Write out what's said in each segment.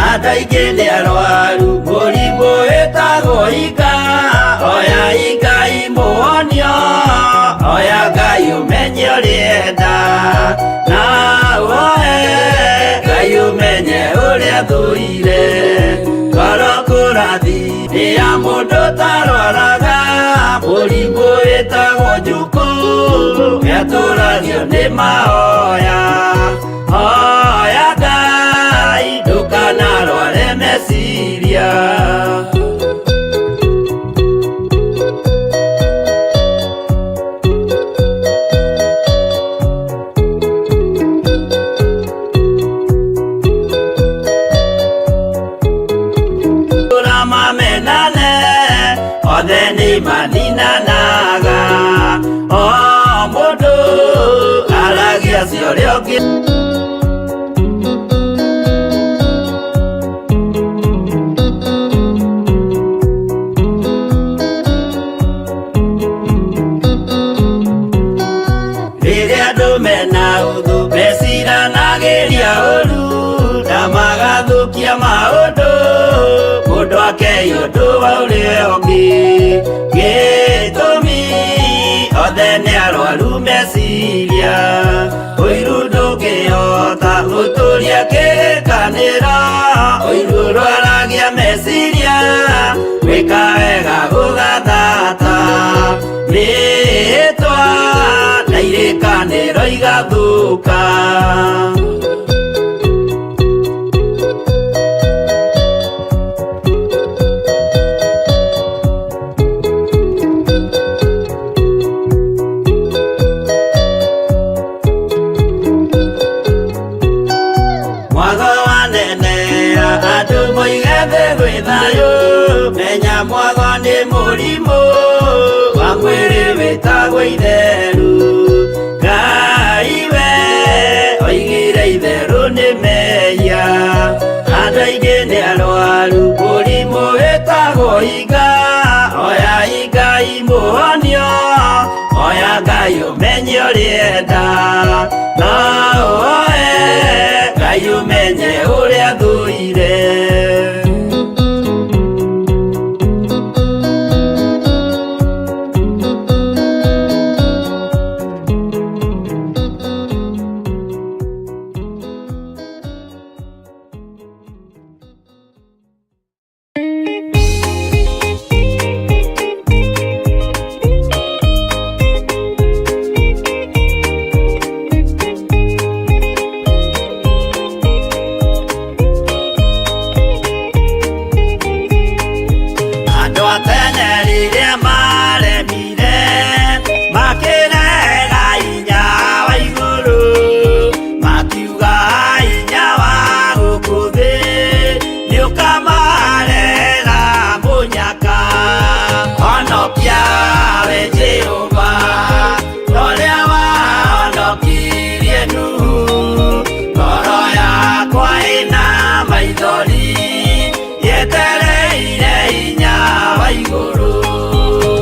Andũ aingĩ nĩ arwaru mũrimũ wĩtagwo ika. Oya Ngai mũhonio, oya Ngai ũmenye ũrĩenda, na woe Ngai ũmenye ũrĩa thũire. Ngoro kũrathi nĩ ya mũndũ tarwaraga mũrimũ wĩtagwo njukũ, nĩatũragio nĩ mahoya. Hoya Ngai ndũkanarware meciria. Mamenane othe nĩ maninanaga, o mũndũ aragia cia ũrĩa ũngĩ. Rĩrĩa andũ mena ũthũ meciranagĩria ũru na magathũkia maũndũ, mũndũ akei ũndũ wa ũrĩa ũngĩ. Gĩtũmi othe nĩ arwaru meciria, ũiru ndũngĩhota gũtũria kĩrĩkanĩro. Ũiru ũrwaragia meciria, gwĩka wega gũgathata, mĩhĩtwa na irĩkanĩro igathũka. Mwago wanenea andũ moige thĩ gwĩ thayũ, menya mwago nĩ mũrimũ wa mwĩrĩ wĩtagwo itheru. Ngai we oigire itherũ nĩ mehia, andũ aingĩ nĩ arwaru mũrimũ wĩtagwo iga. Oya Ngai mũhonio, oya Ngai ũmenye ũrĩenda, na woe Ngai ũmenye ũrĩa thũire. Andũ a tene rĩrĩa maremire makĩrega hinya wa igũrũ, makiuga hinya wa gũkũ thĩ nĩũkamarehera mũnyaka. Honokia we Jehova, ta ũrĩa wahonokirie Nuhu. Ngoro yakwa ĩna maithori yetereire hinya wa igũrũ.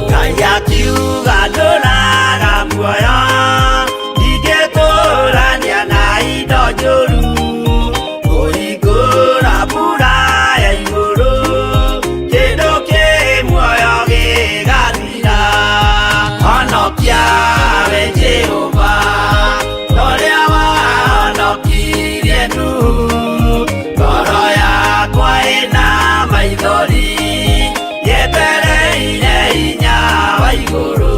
Ngai akiuga ndũraga muoyo, ndingĩtũrania na indo njũru. Kũhingũra mbura ya igũrũ, kĩndũ kĩ muoyo gĩgathira. Honokia we Jehova, ta ũrĩa wahonokirie Nuhu. Ngoro yakwa ĩna maithori yetereire hinya wa igũrũ.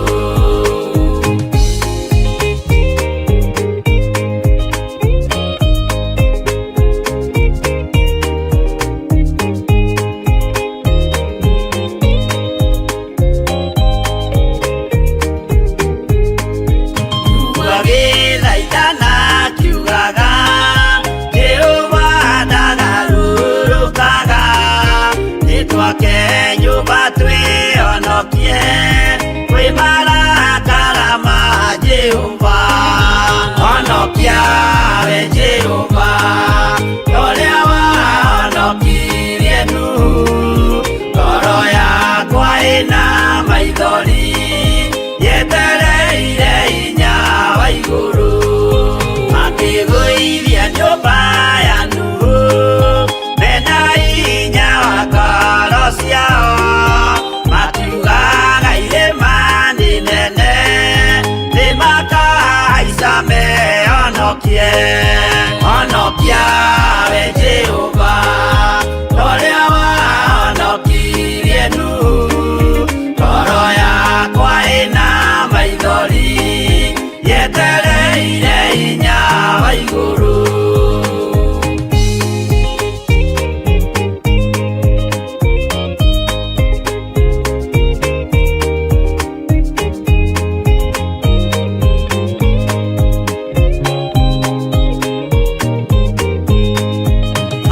Honokia we Jehova toria wahonokirie Nuhu. Ngoro yakwa ĩna maithori yetereire hinya wa igũrũ.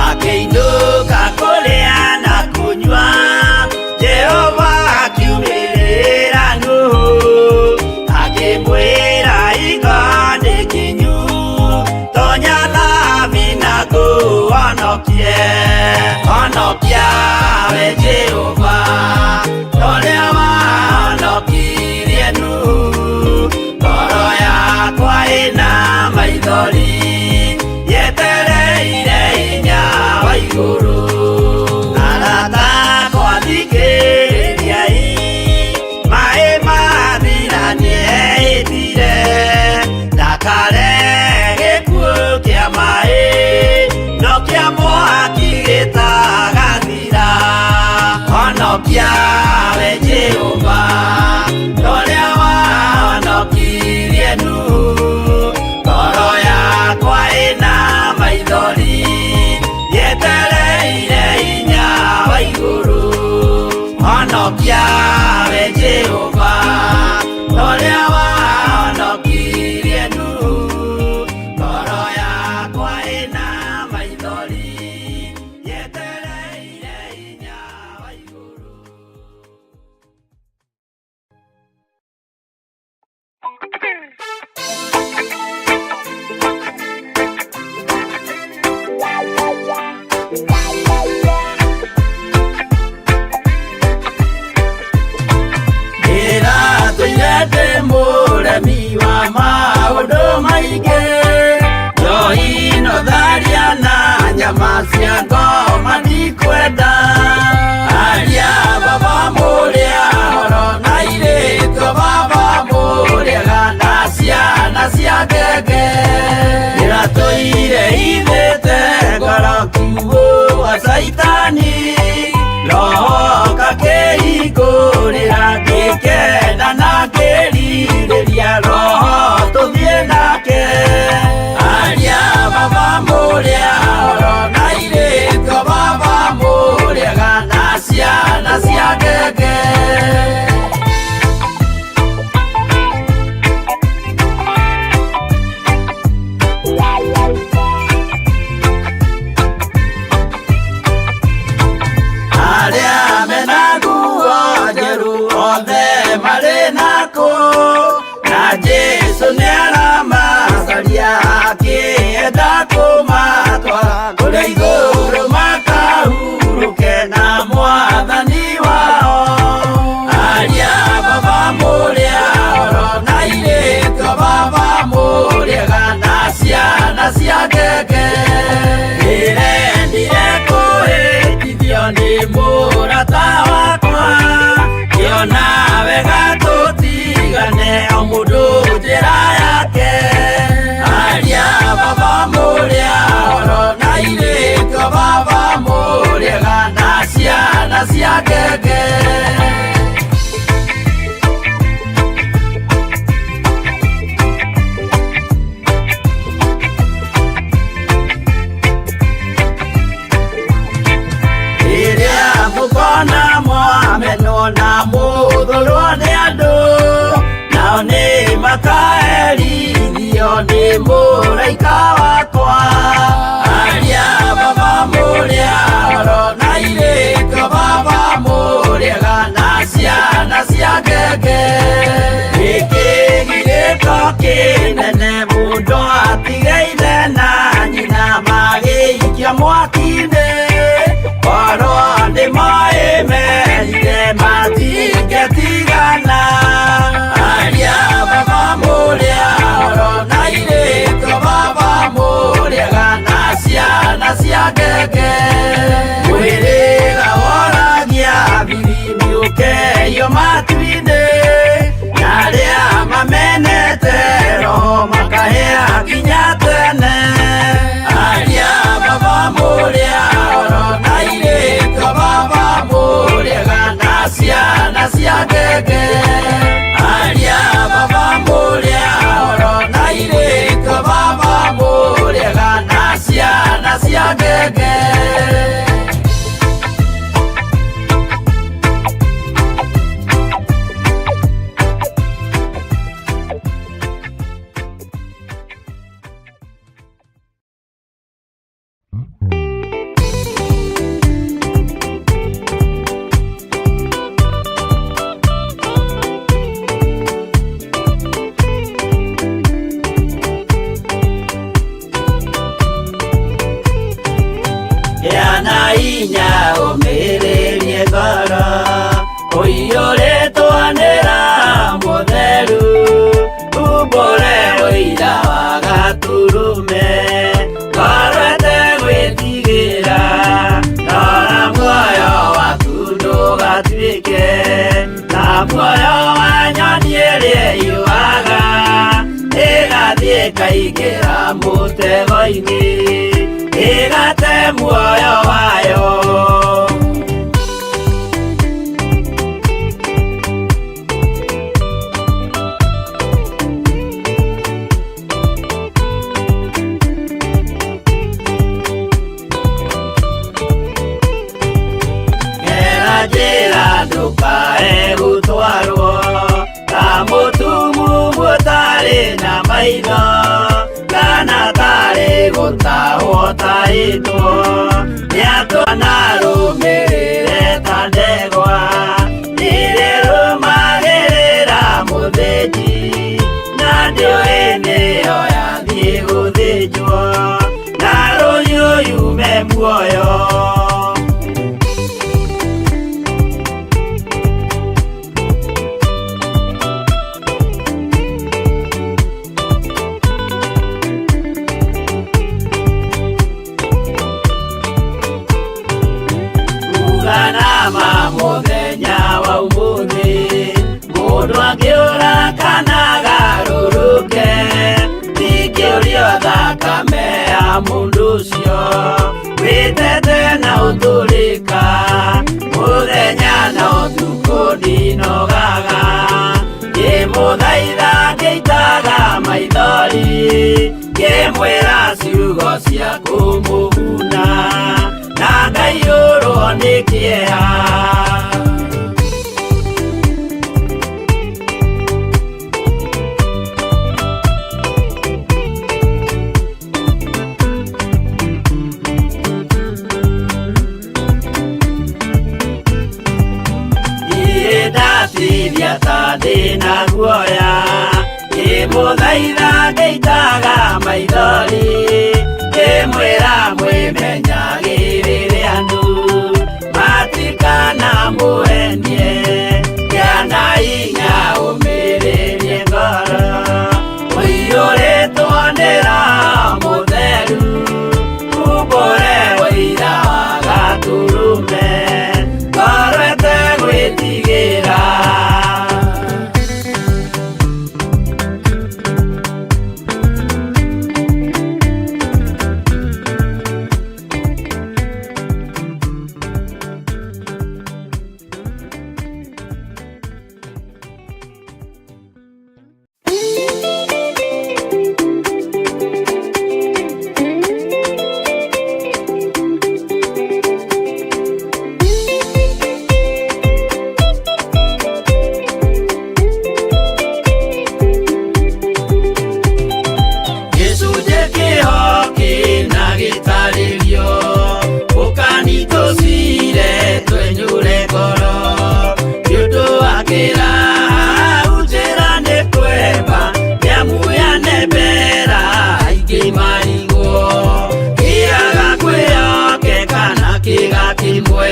Akĩinũka kũrĩa na kũnyua, Jehova akiumĩrĩra Nuhu, akĩmwĩra iga nĩ kinyu, tonya thabina ngũhonokie. Honokia we Jehova toria wahonokirie Nuhu. Ngoro yakwa ĩna maithori yetereire hinya wa igũrũ. Arata akwa thikĩrĩriai, maĩ mathira nĩehĩtire ndakare gĩkuũ kĩa maĩ no kĩa mwaki gĩtagathira. Honokia we Jehova toria wahonokirie Nuhu. Ngoro yakwa ĩna maithori yetereire hinya wa igũrũ. Honokia we Jehova toria wahonokirie Nuhu. Ngoro yakwa ĩna maithori yetereire hinya wa igũrũ. Ndĩratũire ndĩ mũremi wa maũndũ maingĩ, njohi no tharia na nyama cia ngoma ndikwenda. Aria baba mũrĩa horo na irĩtwo baba mũrĩega na ciana cia ngenge. Ndĩratũire ithĩte ngoro kiugũ wa Caitani, roho kakĩhingũrĩra ngĩkena na ngĩrirĩria roho tũthiĩ nake. Aria baba mũrĩa horo na irĩtwo baba mũrĩega na ciana cia ngenge. Arĩa mena nguo njerũ othe marĩ nakũ, na Jesũ nĩaramacaria akĩenda kũmatwara kũrĩa igũrũ makahurũke na mwathani wao. Aria baba mũrĩa horo na irĩtwo baba mũrĩega na ciana cia ngenge. Ndĩrendire kũhĩtithio nĩ mũrata wakwa, ngĩona wega tũtigane o mũndũ njĩra yake. Aria baba mũrĩa horo na irĩtwo baba mũrĩega na ciana cia ngenge. Rĩrĩa mũkona mwamenwo na mũthũrwo nĩ andũ, nao nĩ makaherithio nĩ mũraika wakwa. Aria baba mũrĩa horo na irĩtwo baba mũrĩega na ciana cia ngenge. Gĩkĩ gĩko kĩnene mũndũ atigaire na nyina magĩikia mwaki-inĩ, korwo nĩ moĩ merire matingĩtigana. Aria baba mũrĩa horo na irĩtwo baba mũrĩega na ciana cia ngenge. Mwĩrĩga woragia thiri nĩũkeio matu-inĩ, na arĩa mamenete roho makahĩa nginya tene. Gĩa na hinya ũmĩrĩrie ngoro ũiyũrĩtwo nĩ Roho Mũtheru umbũre ũira wa Gatũrũme ngoro ĩtegwĩtigĩra rora muoyo waku ndũgatuĩke ta muoyo wa nyoni ĩrĩa ĩũaga ĩgathiĩ ĩkaingĩra mũtego-inĩ ĩgate muoyo wayo. Gera njĩra ndũkae gũtwarwo ta mũtumumu ũtarĩ na maitho kana tarĩ gũtahwo tahĩtwo nĩatwanarũmĩrĩre ta ndegwa irĩrũmagĩrĩra mũthĩnji na ndĩũĩ nĩyo yathiĩ gũthĩnjwo na rũhiũ yume muoyo. Uganama mũthenya wa ũmũthĩ mũndũ angĩũra kana agarũrũke ndingĩũrio thakame ya mũndũ ũcio wĩtete na ũtũrĩka mũthenya na ũtukũ ndinogaga ngĩmũthaitha ngĩitaga maithori ngĩmwĩra ciugo cia kũmũguna na ngaiyũrwo nĩ kĩeha. Niĩ ndatithia ta ndĩna guoya ngĩmũthaitha ngĩitaga maithori ngĩmwĩra mwĩmenyagĩrĩre andũ matikanamũhenie gĩa na hinya ũmĩrĩrie ngoro ũiyũrĩtwo nĩ Roho Mũtheru umbũre ũira wa Gatũrũme ngoro ĩtegwĩtigĩra. Gĩcunjĩ kĩho kĩna gĩtarĩrio ũkani tũcire twenyũre ngoro nĩ ũndũ wa kĩraha njĩra nĩ kwemba nĩamu yanembera aingĩ marigwo kĩaga kwĩyokeka na kĩga kĩmwe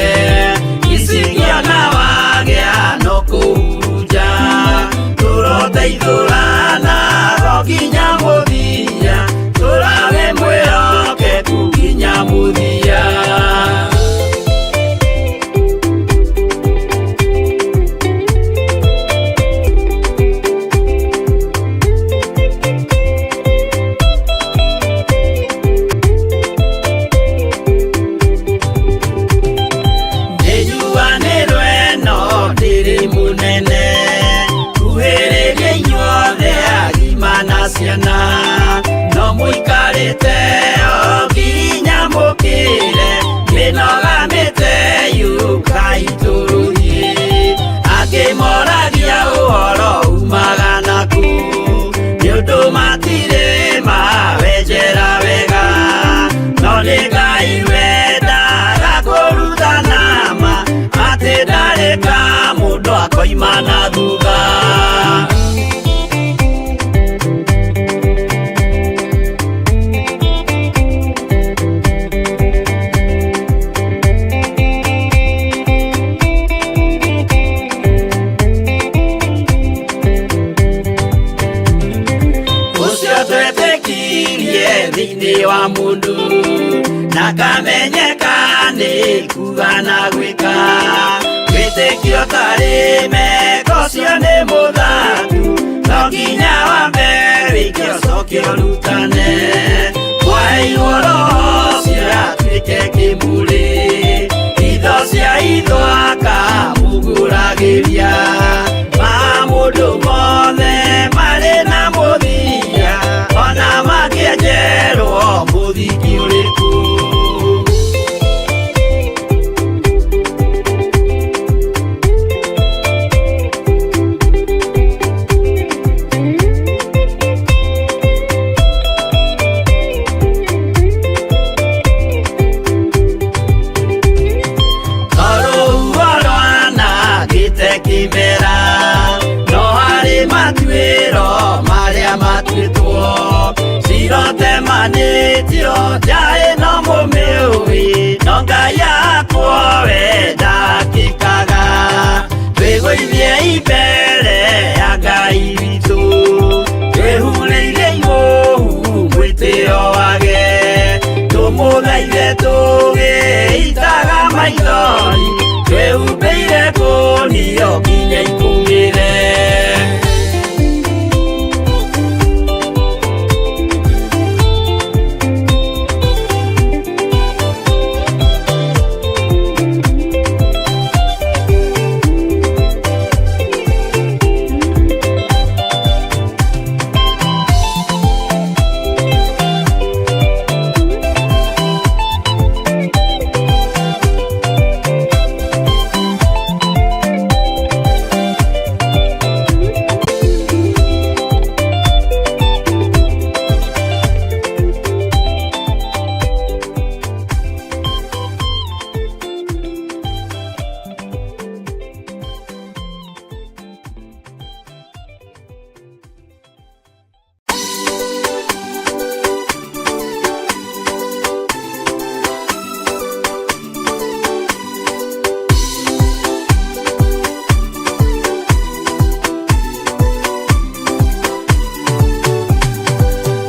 icingĩona wagĩa no kũhurunja tũroteithũrana ro nginya mũthia tũrage mwĩhokeku nginya mũthia. Nĩnjuanĩrwo ĩno ndĩrĩ mũnene kuhĩrĩria inyuothe agima na ciana no mũikarĩte o nginya mũkĩre mĩnoga mĩte yũkai tũrũthiĩ angĩ moragia ũhoro umaga naku nĩ ũndũ matirĩ mawenjera wega no nĩ Ngai mana thutha. Ũcio twetĩkirie thĩinĩ wa mũndũ na kamenyeka nĩ kuga na gwĩka wĩtĩkio tarĩ meko ũcio nĩ mũthatu no nginya wambe wĩke ũcoke ũrutane kwaheirwo roho ũcio atuĩke kĩmũrĩ itho cia itho akamũgũragĩria ma mũndũ mothe marĩ na mũthia ona makĩenjerwo mũthingi ũrĩkũ. Tondũ rwanangĩte kĩmera no harĩ matuĩro marĩa matuĩtwo cirotemanĩtio njaĩ no mũmĩũĩ no Ngai akwo we ndakĩkaga twĩgũithie imbere ya Ngai witũ twĩhurĩire imũhu mwĩtĩo wage tũmũthaithe tũgĩitaga maithori twĩhumbĩire kũnio nginya ikũmĩre.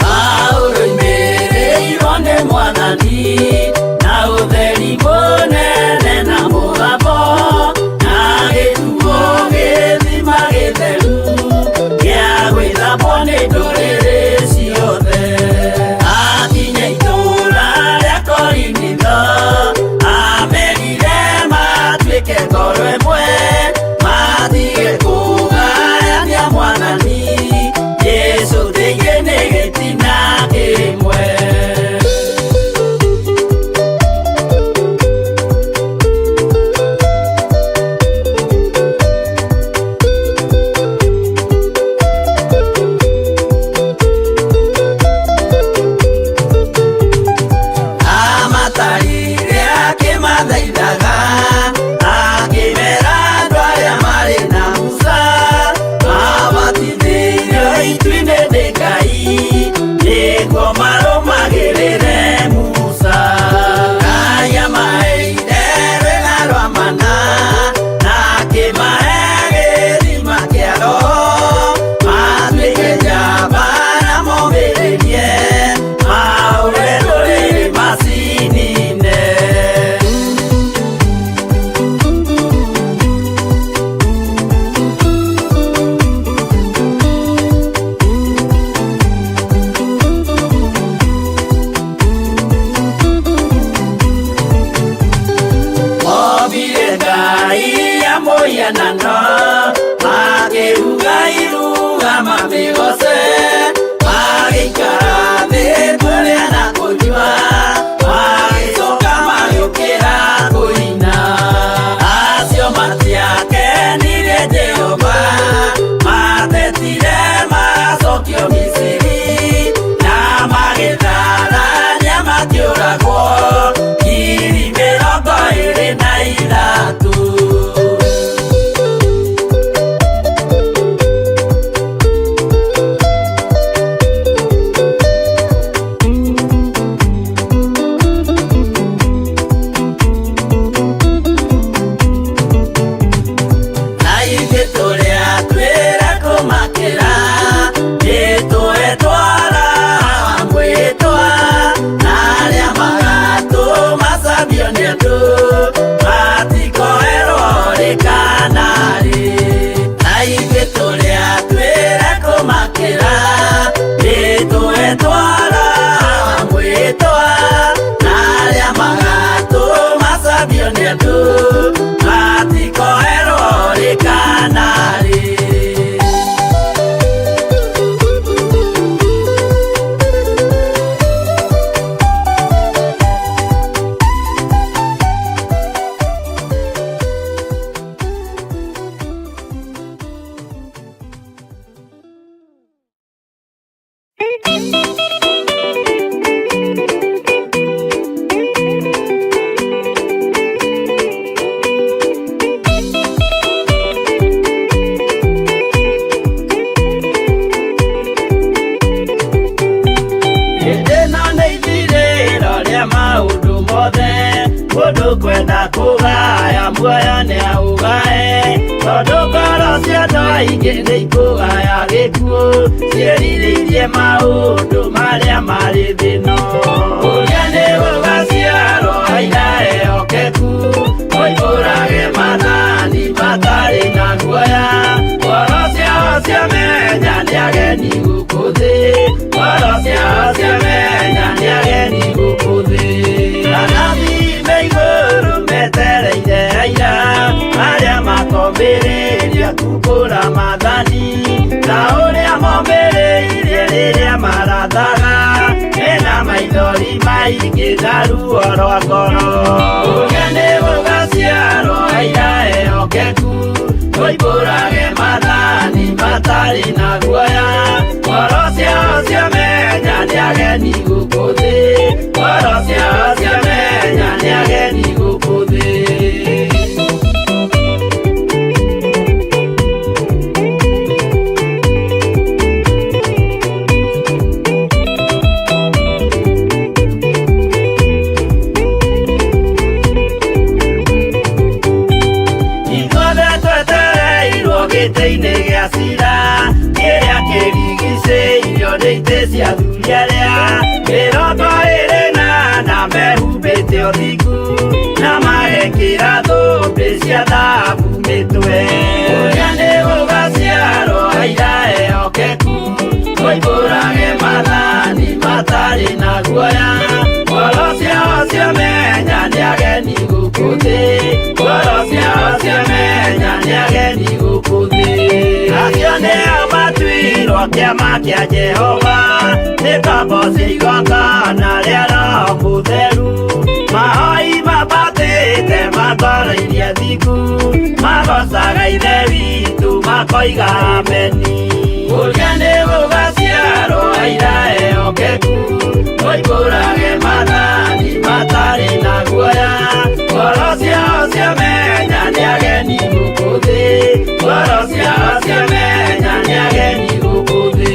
Paulo imĩrĩirwo nĩ Mwathani na ũtheri mũnene na mũgambo na gĩtuo gĩthima gĩtheru gĩa gwĩthambwo nĩ ndũrĩrĩ ciothe. Akinya itũũra rĩa Korinitho amerire matuĩke ngoro ĩmwe matige kũgayania Mwathani Jesũ thĩinĩ nĩ gĩtina kĩmwe. Amatarire akĩmathaithaga akĩmera andũ arĩa marĩ na Musa mabatithĩirio itu-inĩ nĩ Ngai nĩguo marũmagĩrĩre Musa. Ngai amaheire rwĩga rwa mana na akĩmahe gĩthima kĩa roho matuĩke njamba na momĩrĩrie maũre ndũrĩrĩ macinine. Mombire Ngai ya mũhianano makĩruga iruga mamĩgoce magĩikara thĩ kũrĩa na kũnyua magĩcoka magĩũkĩra kũina. Acio matiakenirie Jehova matetire macokio Misiri na magĩtharania makĩũragwo 23,000. Ũkwenda kũgaya muoyo nĩ aũgae, tondũ ngoro cia andũ aingĩ nĩ ikũgaya gĩkuũ, ciĩrirĩirie maũndũ marĩa marĩ thĩ-ĩno. Ũrĩa nĩ gũgaciarwo aira ehokeku, moimbũrage maathani matarĩ na guoya. Ngoro ciao ciamenya nĩ ageni gũkũ thĩ, ngoro ciao ciamenya nĩ ageni gũkũ thĩ. Anabii me igũrũ metereire aira arĩa makomĩrĩria kumbũra maathani, ta ũrĩa momĩrĩirie rĩrĩa marathaga, mena maithori maingĩ na ruo rwa ngoro. Ũrĩa nĩ gũgaciarwo aira ehokeku, moimbũrage maathani matarĩ na guoya. Ngoro ciao ciamenya nĩ ageni gũkũ thĩ, ngoro ciao ciamenya nĩ ageni gũkũ thĩ. Ithuothe twetereirwo gĩtĩ-inĩ gĩa cira, kĩrĩa kĩrigicĩirio nĩ itĩ cia athuri arĩa 24 mehumbĩte ũthingu na magekĩra thũmbĩ cia thahabu mĩtwe. Ũrĩa nĩ gũgaciarwo aira ehokeku, moimbũrage maathani matarĩ na guoya. Ngoro ciao ciamenya nĩ ageni gũkũ thĩ, ngoro ciao ciamenya nĩ ageni gũkũ thĩ. Acio nĩo matuirwo kĩama kĩa Jehova, nĩ ngombo cia igongona rĩa Roho Mũtheru. Mahoi mambatĩte ma ngoro iria thingu, magocaga Ithe witũ makoiga ameni. Ũrĩa nĩ gũgaciarwo aira ehokeku, moimbũrage maathani matarĩ na guoya. Ngoro ciao ciamenya nĩ ageni gũkũ thĩ, ngoro ciao ciamenya nĩ ageni gũkũ thĩ.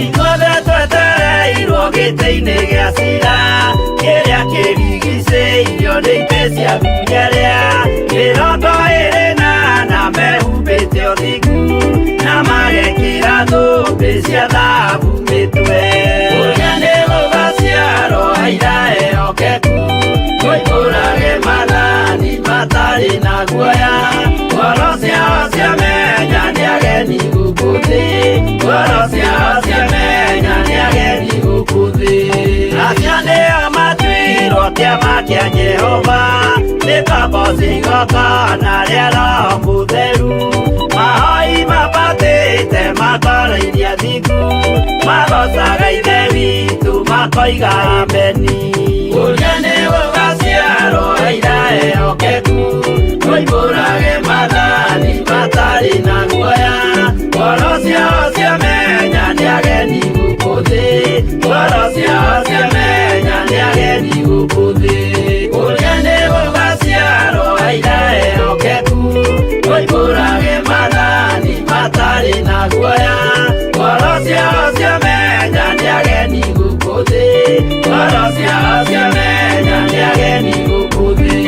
Ithuothe twetereirwo gĩtĩ-inĩ gĩa cira, kĩrĩa kĩrigicĩirio nĩ itĩ cia athuri arĩa 24 mehumbĩte ũthingu na magekĩra thũmbĩ cia thahabu mĩtwe. Ũrĩa nĩ gũgaciarwo aira ehokeku, moimbũrage maathani matarĩ na guoya. Ngoro ciao ciamenya nĩ ageni gũkũ thĩ, ngoro ciao ciamenya nĩ ageni gũkũ thĩ. Acio nĩo matuirwo kĩama kĩa Jehova, nĩ ngombo cia igongona rĩa Roho Mũtheru. Mahoi mambatĩte ma ngoro iria thingu, magocaga Ithe witũ makoiga ameni. Ũrĩa nĩ gũgaciarwo aira ehokeku, moimbũrage maathani matarĩ na guoya. Ngoro ciao ciamenya nĩ ageni gũkũ thĩ, ngoro ciao ciamenya nĩ ageni gũkũ thĩ. Ũrĩa nĩ gũgaciarwo aira ehokeku, moimbũrage maathani matarĩ na guoya. Ngoro ciao ciamenya nĩ ageni gũkũ thĩ, ngoro ciao ciamenya nĩ ageni gũkũ thĩ.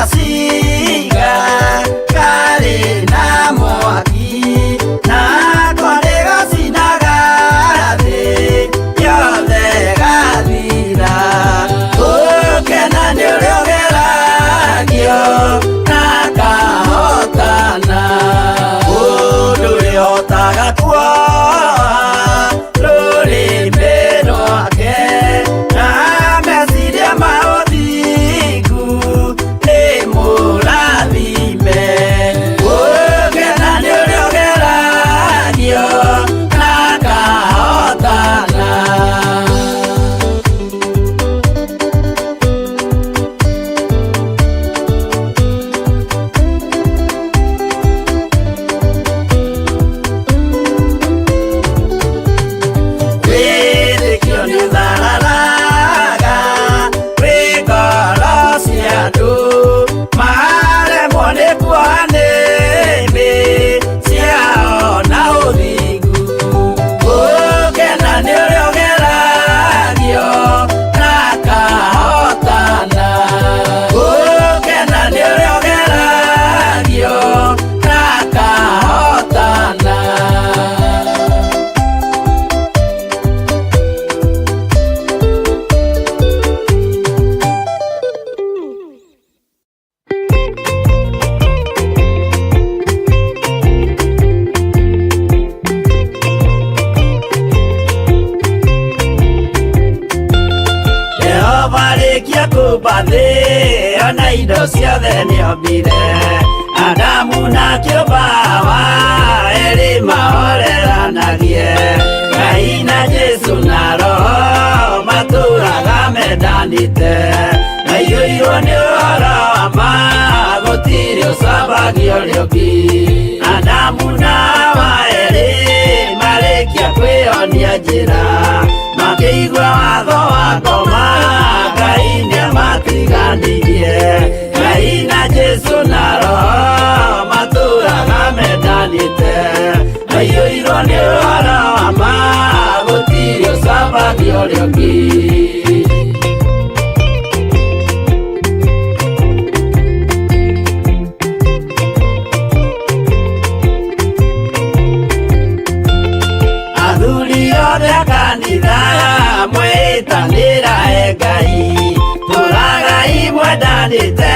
gacinga karĩ na mwaki, nako nĩgacinaga thĩ yothe gathira. Gũkena nĩ ũrĩa ũgeragio na akahotana. Mũndũ ũrĩhotaga kuoha rũrĩmĩ rwake na meciria ma ũthingu nĩ mũrathime. Gũkena nĩ ũrĩa ũgeragio na akahotana. Wĩtĩkio nĩũthararaga wĩ ngoro cia andũ, maremwo nĩ kuoha nĩmĩ ciao na ũthingu. Gũkena nĩ ũrĩa ũgeragio na akahotana. Gũkena nĩ ũrĩa ũgeragio na akahotana. Jehova arĩkia kũmba thĩ ona indo ciothe nĩombire, Adamu na kĩũmba Hawa erĩ mahoreranagie. Ngai na Jesũ na Roho matũraga mendanĩte, maiyũirwo nĩ ũhoro wa ma, gũtirĩ ũcambagio ũrĩa ũngĩ. Adamu na Hawa erĩ marĩkia kwĩyonia njĩra, makĩigua watho wa ngoma, Ngai nĩamatiganirie. Ngai na Jesũ na Roho matũraga mendanĩte, maiyũirwo nĩ ũhoro wa ma, gũtirĩ ũcambagio ũrĩa ũngĩ. Athuri othe a kanitha mwĩtanĩra e Ngai, tũragai mwendanĩte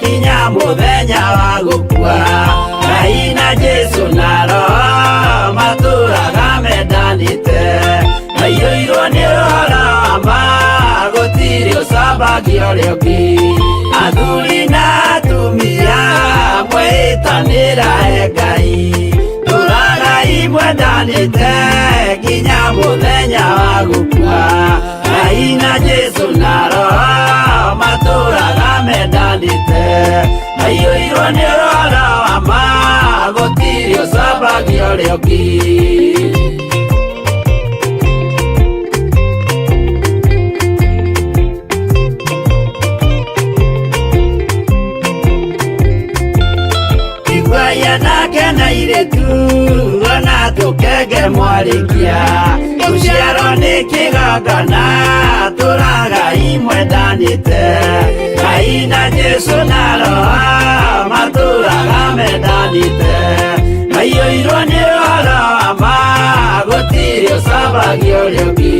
kinya mũthenya wa gũkua. Ngai na Jesũ na Roho matũraga mendanĩte, maiyũirwo nĩ ũhoro wa ma, gũtirĩ ũcambagio ũrĩa ũngĩ. Athuri na atumia mwĩtanĩra e Ngai, tũragai mwendanĩte nginya mũthenya wa gũkua. Ngai na Jesũ na Roho matũraga mendanĩte, maiyũirwo nĩ ũhoro wa ma, gũtirĩ ũcambagio ũrĩa ũngĩ. Iguai anake na airĩtu ona tũkenge mwarĩkia, gũciarwo nĩ kĩgongona, tũragai mwendanĩte. Ngai na Jesũ na Roho matũraga mendanĩte, maiyũirwo nĩ ũhoro wa ma, gũtirĩ ũcambagio ũrĩa ũngĩ.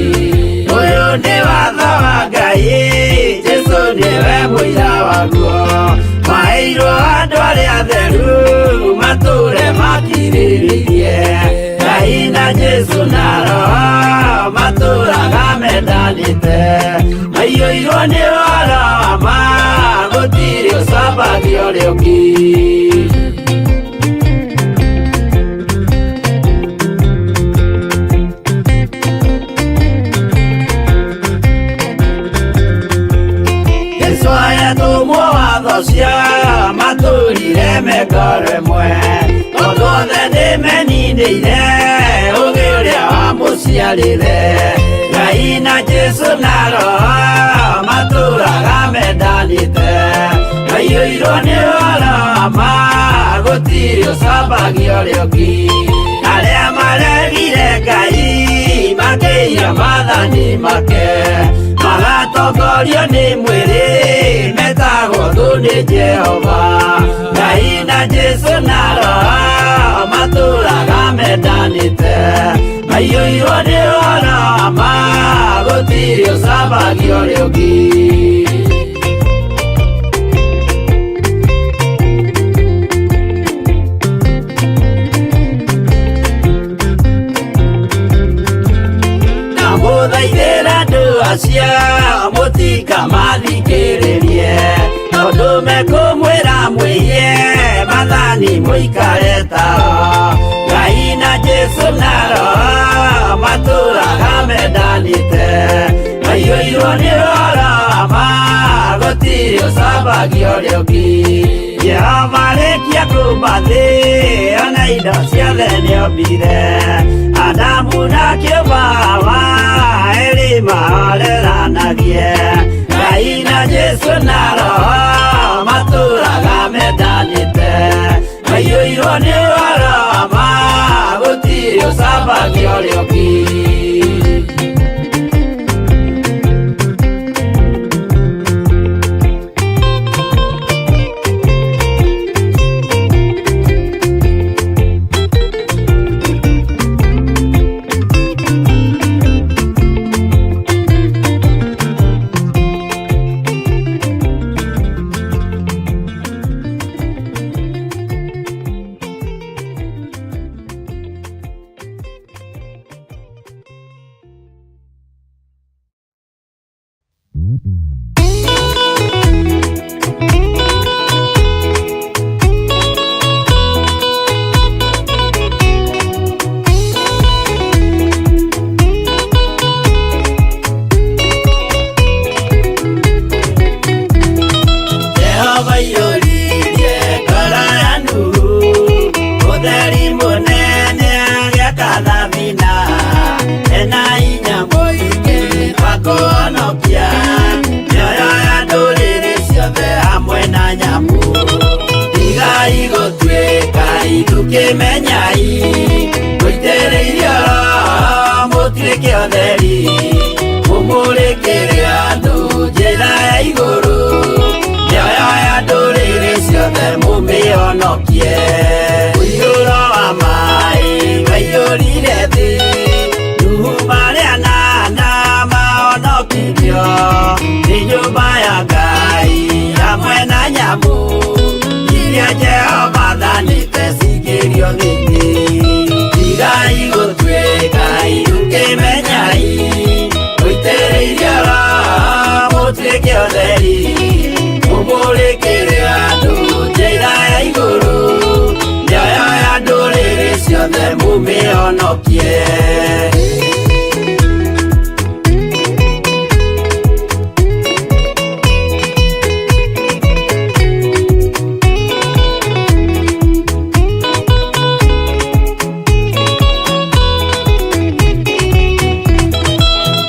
Ũyũ nĩ watho wa Ngai, Jesũ nĩwe mũira waguo, maheirwo andũ arĩa atheru matũre makirĩrĩirie. Ngai na Jesũ na Roho matũraga mendanĩte, maiyũirwo nĩ ũhoro wa ma, gũtirĩ ũcambagio ũrĩa ũngĩ. Jesũ ayatũmwo watho cia matũrire mengoro ĩmwe, tondũ othe nĩmeninĩire ũgĩ ũrĩa wamũciarire. Ngai na Jesũ na Roho matũraga mendanĩte, maiyũirwo nĩ ũhoro wa ma, gũtirĩ ũcambagio ũrĩa ũngĩ. Arĩa maregire Ngai makĩiya maathani make, magatongorio nĩ mwĩrĩ, metagwo thũ Nĩ Jehova Ngai na Jesu na Roho matũraga mendanĩte, maiyũirwo nĩ ũhoro wa ma, gũtirĩ ũcambagia ũrĩa ũngĩ. Ndamũthaithĩra andũ acio mũtikamathikĩrĩrie, tondũ mekũmwĩra mwĩhie mathani mũikare tao. Ngai na Jesu na Roho matũraga mendanĩte, maiyũirwo nĩ ũhoro wa ma, gũtirĩ ũcambagia ũrĩa ũngĩ. Jehova arĩkia kũmba thĩ, ona indo ciothe nĩombire, Adamu na kĩũmba Hawa, erĩ mahoreranagie. Ngai na Jesu na Roho matũraga mendanĩte, maiyũirwo nĩ ũhoro wa ma, gũtirĩ ũcambagia ũrĩa ũngĩ. Jehova aiyũririe ngoro ya Nuhu ũtheri mũnene, agĩaka thabina ena hinya mũingĩ wa kũhonokia mĩoyo ya ndũrĩrĩ ciothe hamwe na nyamũ. Tigai gũtuĩka ithukĩmenyai, mũitĩrĩirio Roho mũtuĩke ũtheri, mũmũrĩkĩre andũ njĩra ya igũrũ, mĩoyo ya ndũrĩrĩ ciothe mũmĩhonokie. Mũiyũro wa maĩ waiyũrire thĩ, Nuhu marĩ anana mahonokirio nĩ nyũmba ya Ngai hamwe na nyamũ iria Jehova athanĩte cingĩrio thĩinĩ. Tigai gũtuĩka ithukĩmenyai, mũitĩrĩirio Roho mũtuĩke ũtheri, mũmũrĩkĩre andũ njĩra ya igũrũ, mĩoyo ya ndũrĩrĩ ciothe mũmĩhonokie.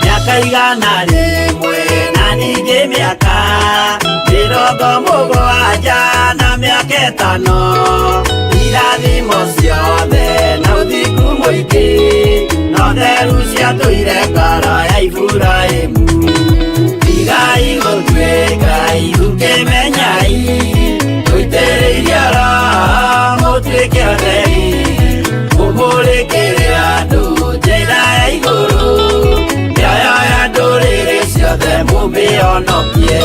Mĩaka 100 na ningĩ mĩaka 70 na mĩaka 5, irathimo ciothe na ũthingu mũingĩ no theru ciatũire ngoro ya Iburahĩmu. Tigai gũtuĩka ithukĩmenyai, mũitĩrĩirio Roho mũtuĩke ũtheri, mũmũrĩkĩre andũ njĩra ya igũrũ, mĩoyo ya ndũrĩrĩ ciothe mũmĩhonokie.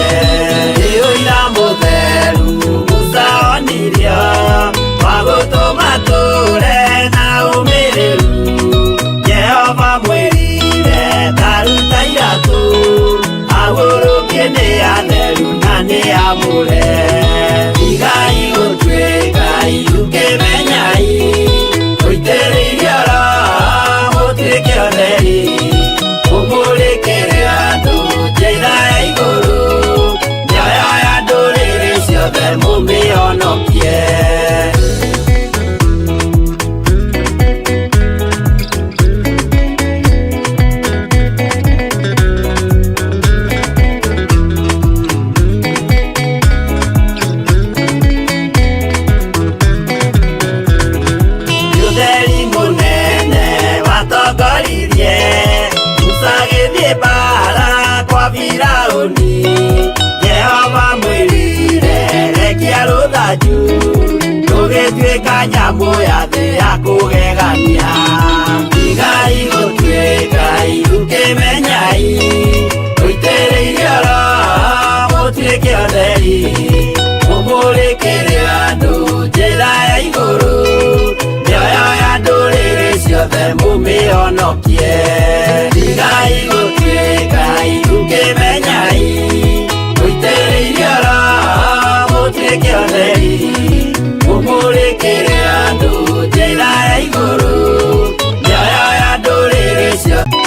Nĩ ũira mũtheru Musa onirio wa gũtũma tũre na ũmĩrĩru. Jehova mwĩrire taruta iratũ, ahurũkie nĩ atheru na nĩ amũre. Tigai gũtuĩka ithukĩmenyai, mũitĩrĩirio Roho mũtuĩke ũtheri, mũmũrĩkĩre andũ njĩra ya igũrũ, mĩoyo ya ndũrĩrĩ ciothe mũmĩhonokie. Nyamũ ya thĩ ya kũgegania. Tigai gũtuĩka irukĩmenyai, mũitĩrĩirio Roho mũtuĩke atheri, mũmũrĩkĩre andũ njĩra ya igũrũ, mĩoyo ya ndũrĩrĩ ciothe mũmĩhonokie. Tigai gũtuĩka irukĩmenyai, mũitĩrĩirio Roho mũtuĩke atheri, mũmũrĩkĩre andũ njĩra ya igũrũ, mĩoyo ya ndũrĩrĩ ciothe.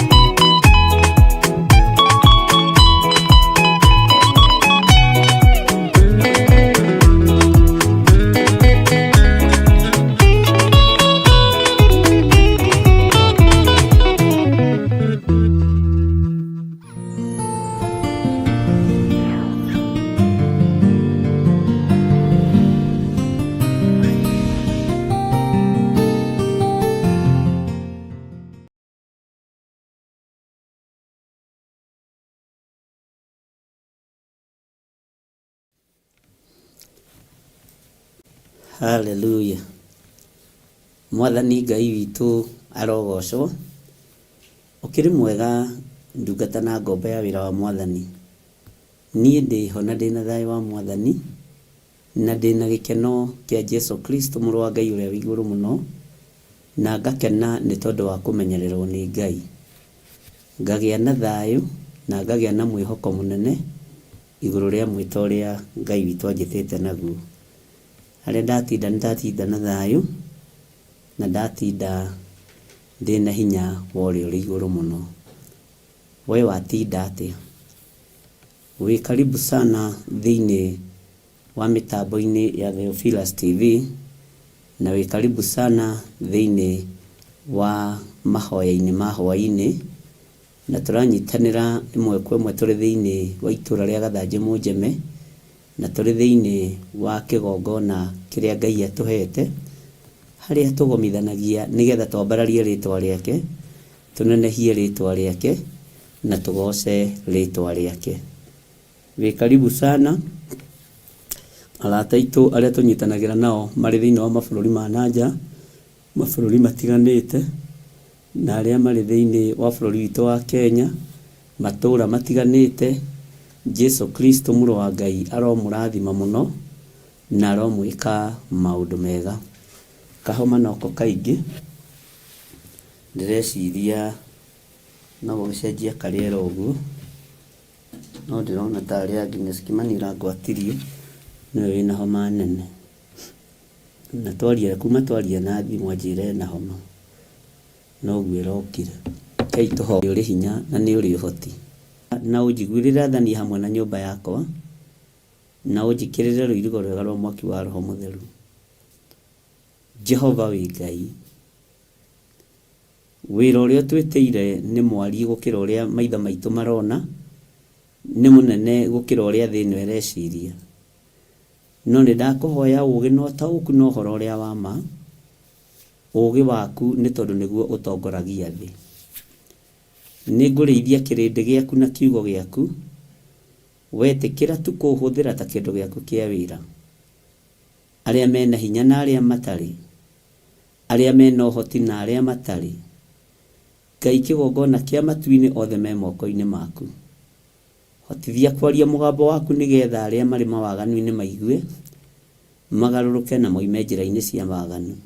Haleluya. Mwathani Ngai witũ arogocwo. Ũkĩrĩ mwega ndungata na ngombo ya wĩra wa Mwathani. Niĩ ndĩho na ndĩna thayũ wa Mwathani na ndĩna gĩkeno kĩa Jesu Kristo mũrũ wa Ngai ũrĩa wĩ igũrũ mũno, na ngakena nĩ tondũ wa kũmenyererwo nĩ Ngai. Ngagĩa na thayũ na ngagĩa na mwĩhoko mũnene igũrũ rĩa mwĩto ũrĩa Ngai witũ anjĩtĩte naguo. Harĩa ndatinda nĩ ndatinda na thayũ na ndatinda ndĩna hinya wa ũrĩa ũrĩ igũrũ mũno. We watinda atĩa? Wĩ karibu sana thĩinĩ wa mĩtambo-inĩ ya Theophilus TV na wĩ karibu sana thĩinĩ wa mahoya-inĩ ma hwaĩ-inĩ, na tũranyitanĩra ĩmwe kwa ĩmwe tũrĩ thĩinĩ wa itũra rĩa Gathanjĩ Mũnjeme, na tũrĩ thĩinĩ wa kĩgongona kĩrĩa Ngai atũhete, harĩa tũgomithanagia nĩgetha twambararie rĩtwa rĩake, tũnenehie rĩtwa rĩake, na tũgoce rĩtwa rĩake. Wĩ karibu sana arata aitũ arĩa tũnyitanagĩra nao marĩ thĩinĩ wa mabũrũri ma na nja, mabũrũri matiganĩte, na arĩa marĩ thĩinĩ wa bũrũri witũ wa Kenya, matũũra matiganĩte. Jesu Kristo mũrũ wa Ngai aromũrathima mũno na aromwĩka maũndũ mega. Kahoma noko kaingĩ, ndĩreciria no gũgĩcenjia karĩera ũguo, no ndĩrona tarĩ Agnes Kimani ũrangwatirie, nĩwe wĩna homa nene. Na twaria kuma twaria na thimũ anjĩra ena homa, noguo ĩrokire. Rekei tũhoe ũrĩ hinya na nĩ ũrĩ ũhoti. Na ũnjiguĩrĩre tha niĩ hamwe na nyũmba yakwa, na ũnjĩkĩrĩre rũirigo rwega rwa mwaki wa Roho Mũtheru. Jehova wĩ Ngai. Wĩra ũrĩa ũtwĩtĩire nĩ mwariĩ gũkĩra ũrĩa maitho maitũ marona, nĩ mũnene gũkĩra ũrĩa thĩ ĩno ĩreciria. No nĩ ndakũhoya ũũgĩ na ũtaũku na ũhoro ũrĩa wa ma, ũũgĩ waku nĩ tondũ nĩguo ũtongoragia thĩ. Nĩ ngũrĩithia kĩrĩndĩ gĩaku na kiugo gĩaku, wetĩkĩra tu kũũhũthĩra ta kĩndũ gĩaku kĩa wĩra. Arĩa mena hinya na arĩa matarĩ, arĩa mena ũhoti na arĩa matarĩ, Ngai kĩgongona kĩa matu-inĩ othe me moko-inĩ maku. Hotithia kwaria mũgambo waku nĩgetha arĩa marĩ mawaganu-inĩ maigue, magarũrũke na moime njĩra-inĩ cia waganu,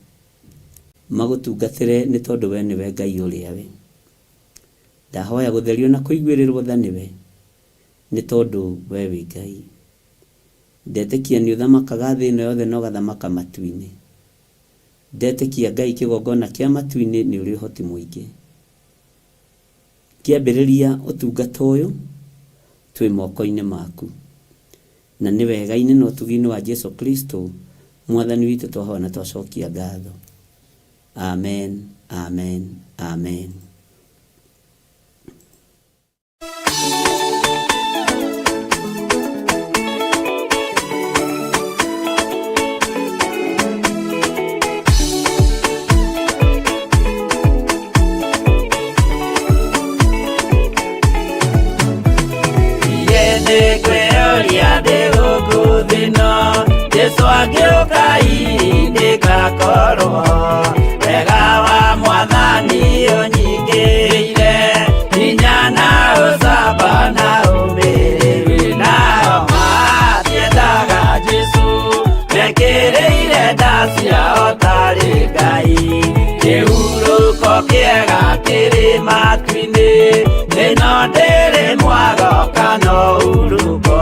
magũtungatĩre nĩ tondũ we nĩwe Ngai ũrĩa we. Ndahoya gũtherio na kũiguĩrĩrwo tha nĩwe, nĩ tondũ we wĩ Ngai. Ndetĩkia nĩ ũthamakaga thĩ ĩno yothe na ũgathamaka matu-inĩ. Ndetĩkia Ngai kĩgongona kĩa matu-inĩ nĩ ũrĩ ũhoti mũingĩ. Ngĩambĩrĩria ũtungata ũyũ, twĩ moko-inĩ maku. Na nĩ wega-inĩ na ũtugi-inĩ wa Jesu Kristo, Mwathani witũ twahoya na twacokia ngatho. Amen, amen, amen. Jesu angĩũka ndĩgakorwo. ciao tarĩ Ngai. Kĩhurũko kĩega kĩrĩ matu-inĩ, ĩno ndĩrĩ mwago kana ũhurũko.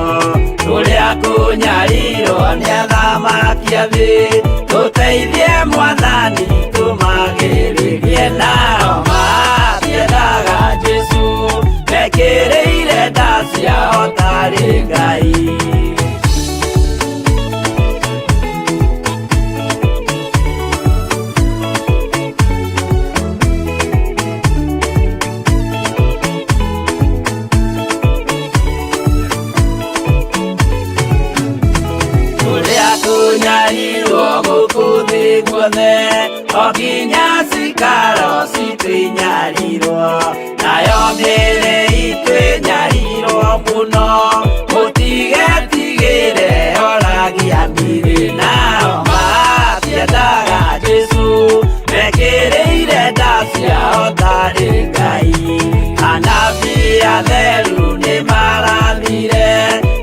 Kũrĩa kũnyarirwo nĩ athamaki a thĩ, tũteithie Mwathani tũmagĩrĩrie nao matiendaga Jesũ, mekĩrĩire nda ciao tarĩ Ngai. Kũrĩa kũnyarirwo gũkũ thĩ guothe, o nginya cikaro citũ inyarirwo, nayo mĩĩrĩ itũ ĩnyarirwo mũno, mũtigetigĩre oragia mĩĩrĩ nao matiendaga Jesũ, mekĩrĩire nda ciao tarĩ Ngai. Anabii atheru nĩmarathire,